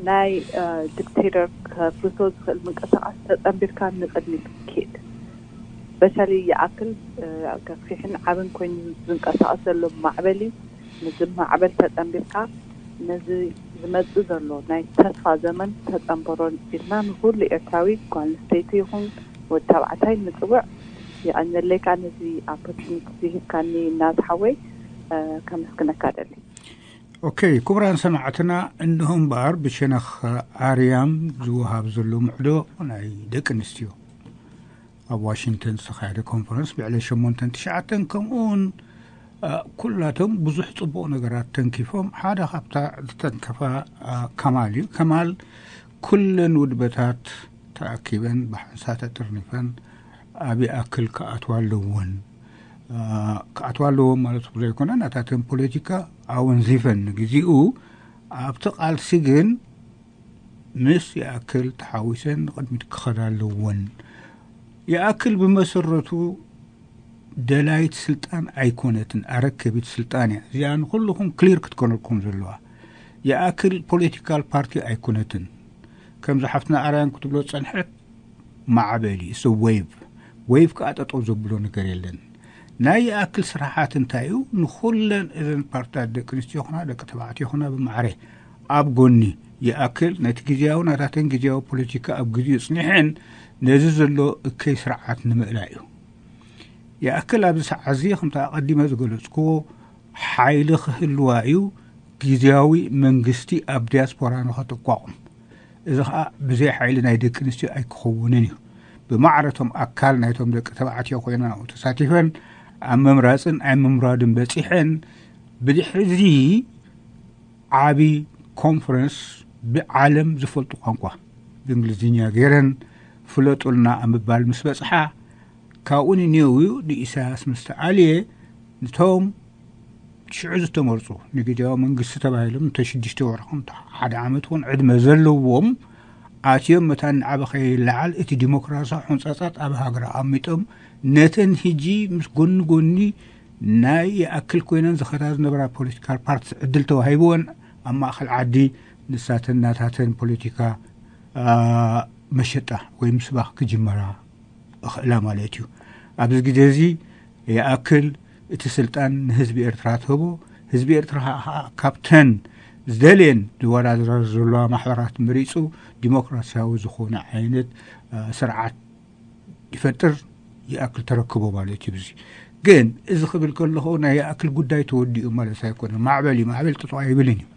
ናይ ዲክቴተር ከፍርሶ ዝኽእል ምንቅስቃስ ተጸንቢርካ ንቕድሚት ኪድ በሻሊ ይኣክል ገፊሕን ዓብን ኮይኑ ዝንቀሳቀስ ዘሎ ማዕበል እዩ። ንዚ ማዕበል ተጸንቢርካ ነዚ ዝመጽእ ዘሎ ናይ ተስፋ ዘመን ተጸንበሮን ኢልና ንኹሉ ኤርትራዊ ጓል ኣንስተይቲ ይኹን ወዲ ተባዕታይ ንጽውዕ። የቐንየለይ ከኣ ነዚ ኣፖርቹኒቲ እዚ ሂብካኒ እናዝሓወይ ከመስግነካ ደሊ። ኦኬ ክቡራን ሰማዕትና እንሆ እምበኣር ብሸነኽ ኣርያም ዝወሃብ ዘሎ ምዕዶ ናይ ደቂ ኣንስትዮ ኣብ ዋሽንግተን ዝተኻየደ ኮንፈረንስ ብዕለት ሸሞንተን ትሽዓተን ከምኡውን ኩላቶም ብዙሕ ጽቡቕ ነገራት ተንኪፎም ሓደ ካብታ ዝተንከፋ ከማል እዩ። ከማል ኩለን ውድበታት ተኣኪበን ብሓንሳብ ተጥርኒፈን ኣብ ይኣክል ክኣትዋ ኣለወን። ክኣትዋ ኣለወን ማለት ዘይኮነ ናታተን ፖለቲካ ኣወንዚፈን ንግዚኡ ኣብቲ ቃልሲ ግን ምስ ይኣክል ተሓዊሰን ንቕድሚት ክኸዳ ኣለወን። ይኣክል ብመሰረቱ ደላይት ስልጣን ኣይኮነትን፣ ኣረከቢት ስልጣን እያ። እዚኣ ንኩልኹም ክሊር ክትኮነልኩም ዘለዋ። ይኣክል ፖለቲካል ፓርቲ ኣይኮነትን። ከምዚ ሓፍትና ኣርያም ክትብሎ ዝጸንሐት ማዕበል እዩ። እሱ ዌቭ ዌቭ ከዓ ጠጠው ዘብሎ ነገር የለን። ናይ ይኣክል ስራሓት እንታይ እዩ? ንኹለን እዘን ፓርትታት ደቂ ኣንስትዮ ይኹና ደቂ ተባዕትዮ ይኹና ብማዕረ ኣብ ጎኒ ይኣክል ነቲ ግዜያዊ ናታተን ግዜያዊ ፖለቲካ ኣብ ግዜኡ ጽኒሐን ነዚ ዘሎ እከይ ስርዓት ንምእላይ እዩ። ይኣክል ኣብዚ ሰዓት እዚ ከምቲ ኣቐዲመ ዝገለጽክዎ ሓይሊ ክህልዋ እዩ ግዜያዊ መንግስቲ ኣብ ዲያስፖራ ንኸተቋቑም። እዚ ኸኣ ብዘይ ሓይሊ ናይ ደቂ ኣንስትዮ ኣይክኸውንን እዩ። ብማዕረቶም ኣካል ናይቶም ደቂ ተባዕትዮ ኮይነን ኣብኡ ተሳቲፈን ኣብ ምምራጽን ኣብ ምምራድን በጺሐን። ብድሕሪ እዚ ዓቢ ኮንፈረንስ ብዓለም ዝፈልጡ ቋንቋ ብእንግሊዝኛ ገይረን ፍለጡልና ኣብ ምባል ምስ በጽሓ ካብኡ ንኔውዩ ንኢሳያስ ምስ ተኣልየ ንቶም ሽዑ ዝተመርጹ ንግዜያዊ መንግስቲ ተባሂሎም እንተ ሽዱሽተ ወርሒ እንተ ሓደ ዓመት እውን ዕድመ ዘለዎም ኣትዮም መታን ንዓበ ከይለዓል እቲ ዲሞክራሲያዊ ሕንጻጻት ኣብ ሃገር ኣቐሚጦም ነተን ህጂ ምስ ጎኒ ጎኒ ናይ ይኣክል ኮይነን ዝኸዳ ዝነበራ ፖለቲካል ፓርትስ ዕድል ተዋሂብወን ኣብ ማእኸል ዓዲ ንሳተን ናታተን ፖለቲካ መሸጣ ወይ ምስባኽ ክጅመራ እኽእላ ማለት እዩ። ኣብዚ ግዜ እዚ ይኣክል እቲ ስልጣን ንህዝቢ ኤርትራ ትህቦ፣ ህዝቢ ኤርትራ ኸኣ ካብተን ዝደልየን ዝወዳደራ ዘለዋ ማሕበራት መሪጹ ዲሞክራሲያዊ ዝኾነ ዓይነት ስርዓት ይፈጥር ይኣክል ተረክቦ ማለት እዩ። እዚ ግን እዚ ክብል ከለኹ ናይ ይኣክል ጉዳይ ተወዲኡ ማለት ኣይኮነን። ማዕበል እዩ። ማዕበል ጠጠው ኣይብልን እዩ።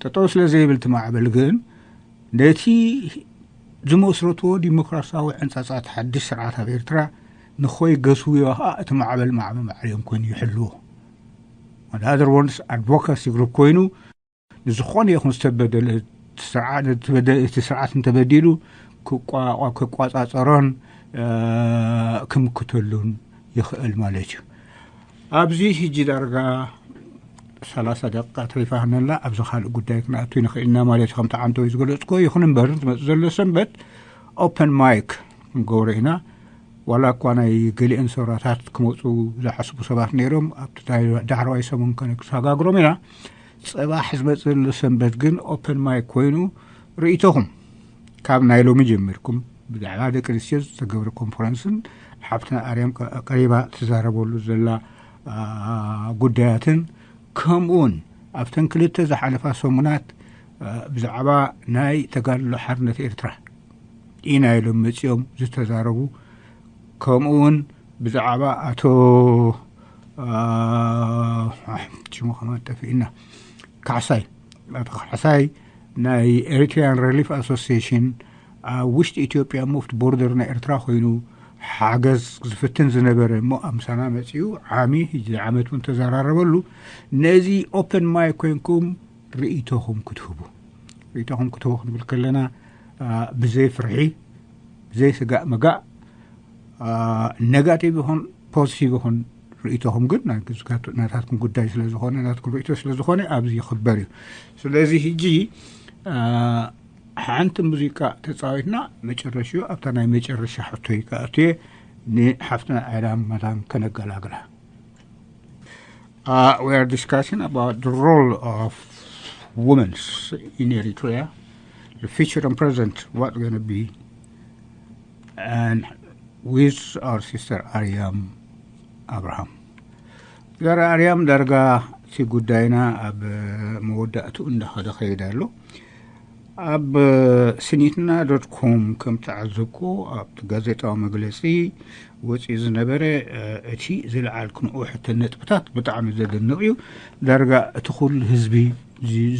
ጠጠው ስለ ዘይብል እቲ ማዕበል ግን ነቲ ዝመስረትዎ ዲሞክራሲያዊ ዕንጻጻት ሓድሽ ስርዓት ኣብ ኤርትራ ንኾይ ገስውዮ ኸኣ እቲ ማዕበል ማዕበል ማዕሪኦም ኮይኑ ይሕልዎ። ኣድቮካሲ ግሩፕ ኮይኑ ንዝኾነ ይኹን ዝተበደለ እቲ ስርዓት እንተበዲሉ ክቋጸሮን ክምክተሉን ይኽእል ማለት እዩ። ኣብዚ ሕጂ ዳርጋ ሰላሳ ደቂቃ ተሪፋ ነላ። ኣብዚ ካልእ ጉዳይ ክንኣቱ ንኽእል ኢና ማለት እዩ። ከምቲ ዓንተወይ ዝገለጽኩዎ ይኹን እምበር ዝመጽእ ዘሎ ሰንበት ኦፐን ማይክ ክንገብሮ ኢና። ዋላ እኳ ናይ ገሊአን ሰውራታት ክመፁ ዝሓስቡ ሰባት ነይሮም ኣብቲ ዳሕረዋይ ሰሙን ከነሰጋግሮም ኢና። ፅባሕ ዝመፅእ ዘሎ ሰንበት ግን ኦፐን ማይክ ኮይኑ ርእይቶኹም ካብ ናይ ሎሚ ጀሚርኩም ብዛዕባ ደቂ ኣንስትዮ ዝተገብረ ኮንፈረንስን ሓፍትና ኣርያም ቀሪባ ትዛረበሉ ዘላ ጉዳያትን ከምኡውን ኣብተን ክልተ ዝሓለፋ ሰሙናት ብዛዕባ ናይ ተጋድሎ ሓርነት ኤርትራ ኢና ኢሎም መፂኦም ዝተዛረቡ ከምኡውን ብዛዕባ ኣቶ ሽሙ ከማን ጠፊእና ካሕሳይ ኣቶ ካሕሳይ ናይ ኤሪትሪያን ሪሊፍ ኣሶሲሽን ኣብ ውሽጢ ኢትዮጵያ ሞፍት ቦርደር ናይ ኤርትራ ኮይኑ ሓገዝ ዝፍትን ዝነበረ እሞ ኣብ ምሳና መፂኡ ዓሚ ሕጂ ዓመት እውን ተዘራረበሉ። ነዚ ኦፐን ማይ ኮይንኩም ርእይቶኹም ክትህቡ ርእይቶኹም ክትህቡ ክንብል ከለና ብዘይ ፍርሒ ብዘይ ስጋእ ምጋእ ነጋቲቭ ይኹን ፖዚቲቭ ይኹን ርእይቶኹም ግን ናታትኩም ጉዳይ ስለዝኾነ ናትኩም ርእይቶ ስለዝኾነ ኣብዚ ይኽበር እዩ። ስለዚ ሕጂ ሓንቲ ሙዚቃ ተፃዊትና መጨረሽኡ ኣብታ ናይ መጨረሻ ሕቶይ ከኣትየ ንሓፍትና ኣዳም መታን ከነገላግላ። Uh, we are discussing about the role of women in Eritrea, the future and present, what going to be, and with our sister Ariam Abraham. ዘር ኣርያም ዳርጋ እቲ ጉዳይና ኣብ መወዳእትኡ እንዳኸደ ኸይድ ኣሎ። ኣብ ስኒትና ዶት ኮም ከም ተዓዘብኩ ኣብቲ ጋዜጣዊ መግለፂ ወፂኡ ዝነበረ እቲ ዝለዓልክንኦ ሕተን ነጥብታት ብጣዕሚ ዘደንቕ እዩ። ዳርጋ እቲ ኩሉ ህዝቢ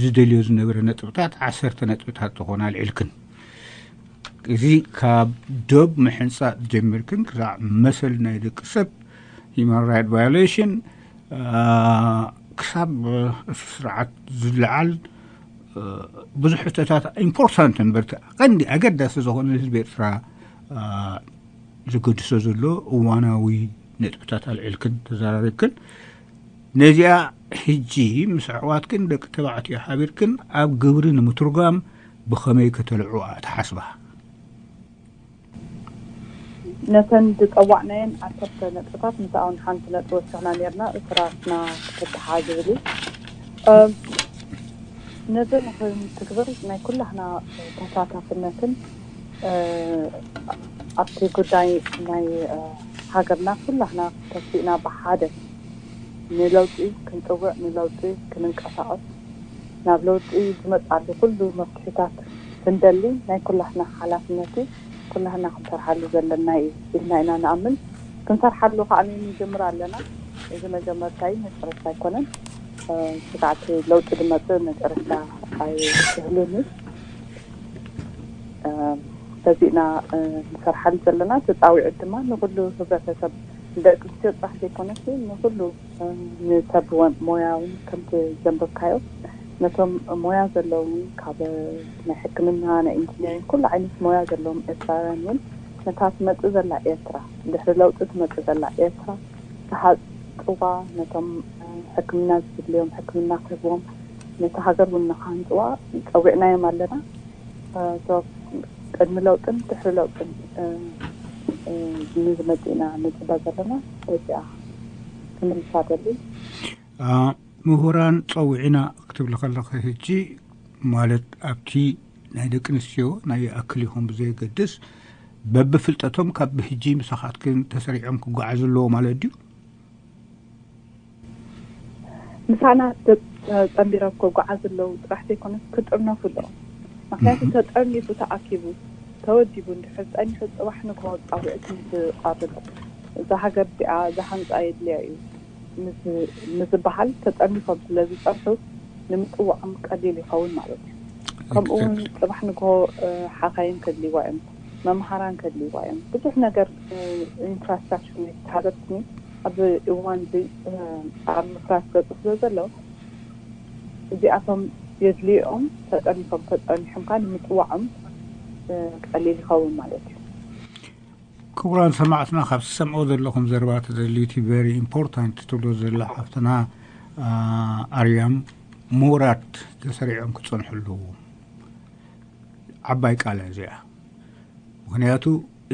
ዝደልዮ ዝነበረ ነጥብታት ዓሰርተ ነጥብታት ዝኾነ ኣልዒልክን እዚ ካብ ዶብ ምሕንፃፅ ጀሚርክን ክሳዕ መሰል ናይ ደቂ ሰብ human right violation ክሳብ እቲ ስርዓት ዝለዓል ብዙሕ ሕቶታት ኢምፖርታንት እምበር ቀንዲ ኣገዳሲ ዝኾነ ህዝቢ ኤርትራ ዝገድሶ ዘሎ እዋናዊ ነጥብታት ኣልዒልክን ተዘራሪብክን ነዚኣ ሕጂ ምስ ኣሕዋትክን ደቂ ተባዕትዮ ሓቢርክን ኣብ ግብሪ ንምትርጓም ብኸመይ ከተልዕዋ ትሓስባ? ነተን ዝፀዋዕናየን ዓሰርተ ነጥብታት ምስኣውን ሓንቲ ነጥቢ ወሲኽና ነርና እሱራትና ክትተሓዝ ዝብል እዩ። ነዚ ንክንትግብር ናይ ኩላህና ተሳታፍነትን ኣብቲ ጉዳይ ናይ ሃገርና ኩላህና ተሲእና ብሓደ ንለውጢ ክንጥውዕ፣ ንለውጢ ክንንቀሳቐስ፣ ናብ ለውጢ ዝመጻሉ ኩሉ መፍትሒታት ክንደሊ ናይ ኩላህና ሓላፍነት እዩ። ኩላህና ክንሰርሓሉ ዘለና እዩ ኢልና ኢና ንኣምን። ክንሰርሓሉ ከዓ ንጀምር ኣለና። እዚ መጀመርታ እዩ፣ መጨረሽታ ኣይኮነን። ስጋዕቲ ለውጢ ድመፅእ መጨረሽታ ኣይክህሉን እዩ። በዚእና ንሰርሓሉ ዘለና። ተፃዊዑ ድማ ንኩሉ ህብረተሰብ፣ ንደቂ ኣንስትዮ ጥራሕ ዘይኮነስ ንኩሉ ንሰብ ሞያ እውን ከምቲ ዘንበብካዮ ነቶም ሞያ ዘለዉ ካብ ናይ ሕክምና፣ ናይ ኢንጂነሪንግ፣ ኩሉ ዓይነት ሞያ ዘለዎም ኤርትራውያን እውን ነታ ትመፅእ ዘላ ኤርትራ፣ ድሕሪ ለውጢ ትመፅእ ዘላ ኤርትራ ክሃፅዋ፣ ነቶም ሕክምና ዝድልዮም ሕክምና ክህብዎም፣ ነታ ሃገር እውን ንክሃንፅዋ ፀዊዕናዮም ኣለና። ቅድሚ ለውጥን ድሕሪ ለውጥን ንዝመፅእና ንፅበ ዘለና በዚኣ ክምልሳ ደሊ። ምሁራን ፀዊዕና ክትብል ከለኸ ሕጂ ማለት ኣብቲ ናይ ደቂ ኣንስትዮ ናይ ይኣክል ይኹን ብዘየገድስ በብፍልጠቶም ካብ ብሕጂ ምሳኻትክን ተሰሪዖም ክጓዓዙ ኣለዎ ማለት ድዩ? ምሳና ጸንቢሮም ክጓዓዙ ኣለዉ ጥራሕ ዘይኮነስ ክጥርነፉ ኣለዎም። ምክንያቱ ተጠርኒፉ ተኣኪቡ ተወዲቡ እንድሕር ጸኒሑ ጽባሕ ንግሆ ጻውዒት ምስ ዝቐርብ እዛ ሃገር እዚኣ ዝሃንጻ የድልያ እዩ ምስ ዝበሃል ተጠርኒፎም ስለ ዝጸንሑ ንምጽዋዖም ቀሊል ይኸውን ማለት እዩ። ከምኡ እውን ጽባሕ ንግሆ ሓኻይም ከድልይዋ እዮም፣ መምሃራን ከድልይዋ እዮም። ብዙሕ ነገር ኢንፍራስትራክቸር ናይቲ ሃገር ስኒ ኣብዚ እዋን እዚ ኣብ ምፍራስ ገፁ ስለ ዘሎ እዚኣቶም የድልዮም ተጠሪፎም ተጠሪሖም ከዓ ንምፅዋዖም ቀሊል ይኸውን ማለት እዩ። ክቡራን ሰማዕትና ካብ ትሰምዑ ዘለኹም ዘረባ ተደልዩ እቲ very important ትብሎ ዘላ ሓፍትና ኣርያም ምሁራት ተሰሪዖም ክፀንሑ ኣለዎም። ዓባይ ቃል እዚኣ ምክንያቱ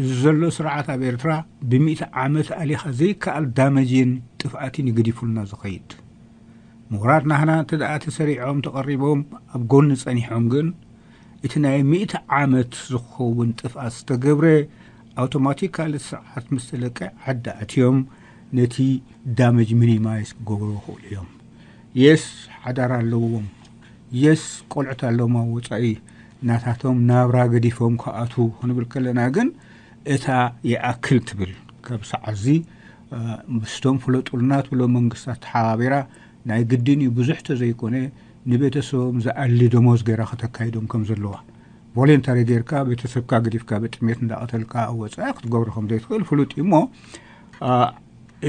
እዚ ዘሎ ስርዓት ኣብ ኤርትራ ብሚእቲ ዓመት ኣሊኻ ዘይከኣል ዳመጅን ጥፍኣትን ይገዲፉልና ዝኸይድ። ምሁራት ናህና እንተ ደኣ ተሰሪዖም ተቐሪቦም ኣብ ጎኒ ጸኒሖም ግን እቲ ናይ ሚእቲ ዓመት ዝኸውን ጥፍኣት ዝተገብረ ኣውቶማቲካሊ ስርዓት ምስ ተለቀ ዓዲ ኣትዮም ነቲ ዳመጅ ሚኒማይዝ ክገብሩ ይኽእሉ እዮም። የስ ሓዳር ኣለዎም፣ የስ ቆልዑት ኣለዎም ኣብ ወጻኢ ናታቶም ናብራ ገዲፎም ክኣትዉ ክንብል ከለና ግን እታ ይኣክል ትብል ካብ ሰዓዚ ምስቶም ፍለጡልና ትብሎ መንግስታት ተሓባቢራ ናይ ግድን እዩ ብዙሕ ተዘይኮነ ንቤተሰቦም ዝኣሊ ደሞዝ ገይራ ከተካይዶም ከም ዘለዋ ቮለንታሪ ጌርካ ቤተሰብካ ገዲፍካ ብጥሜት እንዳቐተልካ ኣብ ወፃኢ ክትገብሮ ከም ዘይትኽእል ፍሉጥ እዩ እሞ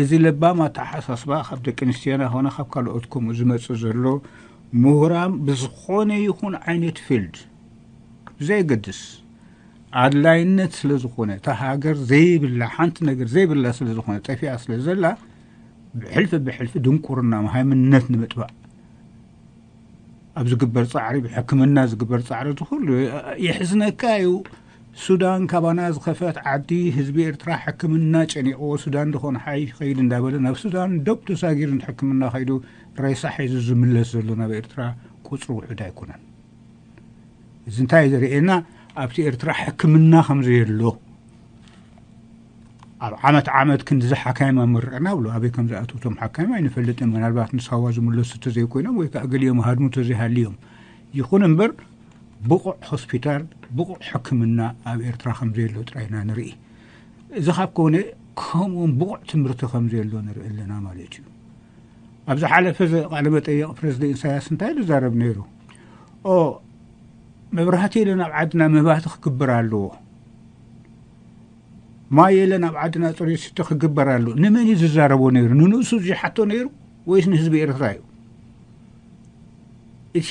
እዚ ለባም ኣተሓሳስባ ካብ ደቂ ኣንስትዮና ኾነ ካብ ካልኦት ከምኡ ዝመፅእ ዘሎ ምሁራን ብዝኾነ ይኹን ዓይነት ፊልድ ብዘየገድስ ኣድላይነት ስለ ዝኾነ እታ ሃገር ዘይብላ ሓንቲ ነገር ዘይብላ ስለ ዝኾነ ጠፊኣ ስለ ዘላ ብሕልፊ ብሕልፊ ድንቁርና ሃይምነት ንምጥፋእ ኣብ ዝግበር ፃዕሪ ብሕክምና ዝግበር ፃዕሪ ዝኩሉ የሕዝነካ እዩ። ሱዳን ካባና ዝኸፈት ዓዲ ህዝቢ ኤርትራ ሕክምና ጨኒቕዎ ሱዳን ዝኾነ ሓይ ኸይድ እንዳበለ ናብ ሱዳን ዶብ ተሳጊሩ ሕክምና ኸይዱ ሬሳ ሒዙ ዝምለስ ዘሎ ናብ ኤርትራ ቁፅሪ ውሑድ ኣይኮነን። እዚ እንታይ ዘርእየና ኣብቲ ኤርትራ ሕክምና ከም ዘየሎ ኣብ ዓመት ዓመት ክንድዚ ሓካይም ኣመርዕና ብሎ ኣበይ ከም ዝኣትውቶም ሓካይም ኣይንፈልጥን። ምናልባት ንሳዋ ዝምለሱ ተዘይኮይኖም ወይ ከዓ ገሊኦም ሃድሙ ተዘይሃልዮም ይኹን እምበር ብቑዕ ሆስፒታል ብቑዕ ሕክምና ኣብ ኤርትራ ከም ዘየሎ ጥራይና ንርኢ። እዚ ካብ ከሆነ ከምኡውን ብቑዕ ትምህርቲ ከም ዘየሎ ንርኢ ኣለና ማለት እዩ። ኣብ ዝሓለፈ ቃለ መጠየቕ ፕሬዚደንት ኢሳያስ እንታይ ዝዛረብ ነይሩ? ኦ መብራህቲ ኢለን ኣብ ዓድና መባህቲ ክግበር ኣለዎ። ማይ የለን ኣብ ዓድና ፅሩይ ስቲ ክግበር ኣሎ። ንመን እዩ ዝዛረቦ ነይሩ? ንንእሱ ዝሓቶ ነይሩ ወይስ ንህዝቢ ኤርትራ እዩ? እቲ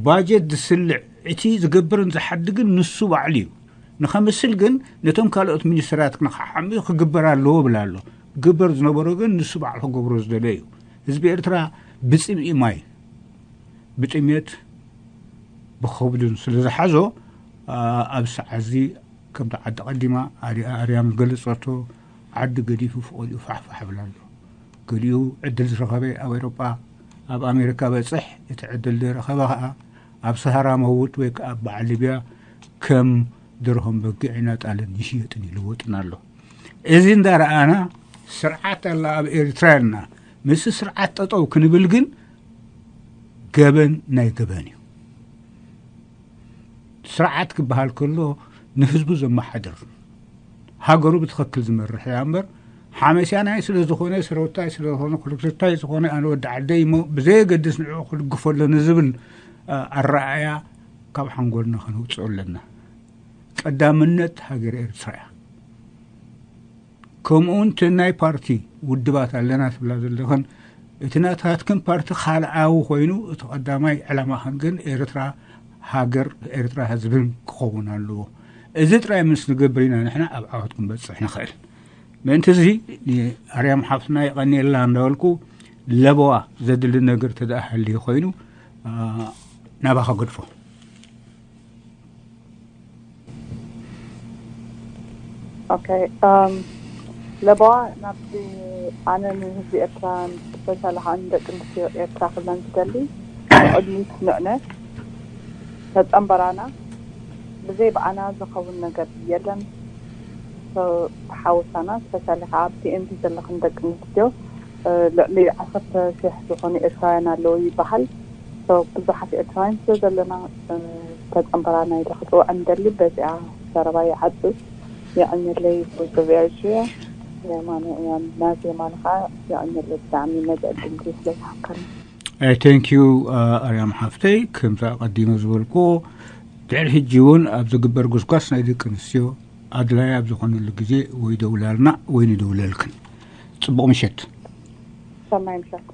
ባጀት ዝስልዕ እቲ ዝገብርን ዝሓድግን ንሱ ባዕሉ እዩ። ንኸምስል ግን ነቶም ካልኦት ሚኒስትራት ንክሓምዩ ክግበር ኣለዎ ብላ ኣሎ። ግበር ዝነበሮ ግን ንሱ ባዕሉ ክገብሮ ዝደለ እዩ። ህዝቢ ኤርትራ ብፅምኢ ማይ ብጥሜት ብኸብዱን ስለ ዝሓዞ ኣብ ሰዓዚ ከምቲ ዓዲ ቀዲማ ኣርያም ዝገለጸቶ ዓዲ ገዲፉ ፍቐድኡ ፋሕፋሕ ይብል ኣሎ። ገሊኡ ዕድል ዝረኸበ ኣብ ኤውሮጳ ኣብ ኣሜሪካ በጽሕ፣ እቲ ዕድል ዘይረኸበ ከኣ ኣብ ሰሃራ መውት ወይ ከኣ ኣብ በዓል ሊብያ ከም ደርሆን በጊዕ ኢና ጣልን ይሽየጥን ይልወጥን ኣሎ። እዚ እንዳረኣና ስርዓት ኣላ ኣብ ኤርትራ ኢልና ምስ ስርዓት ጠጠው ክንብል ግን ገበን ናይ ገበን እዩ። ስርዓት ክበሃል ከሎ ንህዝቡ ዘመሓድር፣ ሃገሩ ብትኽክል ዝመርሕ እያ እምበር ሓመስያናይ ስለ ዝኾነ፣ ሰረውታይ ስለ ዝኾነ፣ ኮለክተታይ ዝኾነ፣ ኣነ ወዲ ዓደይ እሞ ብዘየገድስ ንዕኡ ክድግፎ ኣለኒ ዝብል ኣረኣእያ ካብ ሓንጎልና ከነውፅኦ ኣለና። ቀዳምነት ሃገር ኤርትራ እያ። ከምኡውን እቲ ናይ ፓርቲ ውድባት ኣለና ትብላ ዘለኽን፣ እቲ ናታትክን ፓርቲ ካልኣዊ ኮይኑ፣ እቲ ቀዳማይ ዕላማኽን ግን ኤርትራ፣ ሃገር ኤርትራ ህዝብን ክኸውን ኣለዎ። እዚ ጥራይ ምስ ንገብር ኢና ንሕና ኣብ ዓወት ክንበፅሕ ንኽእል። ምእንቲ እዚ ኣርያም ሓፍትና የቐንየልና እንዳበልኩ፣ ለበዋ ዘድሊ ነገር ተደኣ ሃልዩ ኮይኑ ናባኻ ገድፎ። ኦኬ፣ እም፣ ለበዋ ናብቲ ኣነ ንህዝቢ ኤርትራ፣ ስፔሻሊ ከዓ ንደቂ ኣንስትዮ ኤርትራ ክብለን ዝደሊ፣ ቅድሚት ንዕነ ተጸንበራና፣ ብዘይ ብኣና ዝኸውን ነገር የለን። ተሓውሳና፣ ስፔሻሊ ከዓ ኣብ ቲኤምቲ ዘለኽን ደቂ ኣንስትዮ፣ ልዕሊ ዓሰርተ ሽሕ ዝኾኑ ኤርትራውያን ኣለዉ ይበሃል። ብዙሓት ኤርትራውያን ስለ ዘለና፣ ተጸንበራና ኢለ ክጽውዐን ደሊ። በዚኣ ዘረባ ይዓጽ። የቐንየለይ። ብዝብያ ሽያ የማነ እያ ናዚ የማነ ከዓ የቐንየለይ ብጣዕሚ ነዚ ዕድል እዚ ስለ ዝሃብካኒ። Thank you ኣርያም ሓፍተይ። ከምዛ ቀዲመ ዝበልኩዎ፣ ድሕሪ ሕጂ እውን ኣብ ዝግበር ጉስጓስ ናይ ደቂ ኣንስትዮ ኣድላይ ኣብ ዝኾነሉ ግዜ ወይ ደውላልና ወይ ንደውለልክን። ጽቡቕ ምሸት። ሰናይ ምሸት።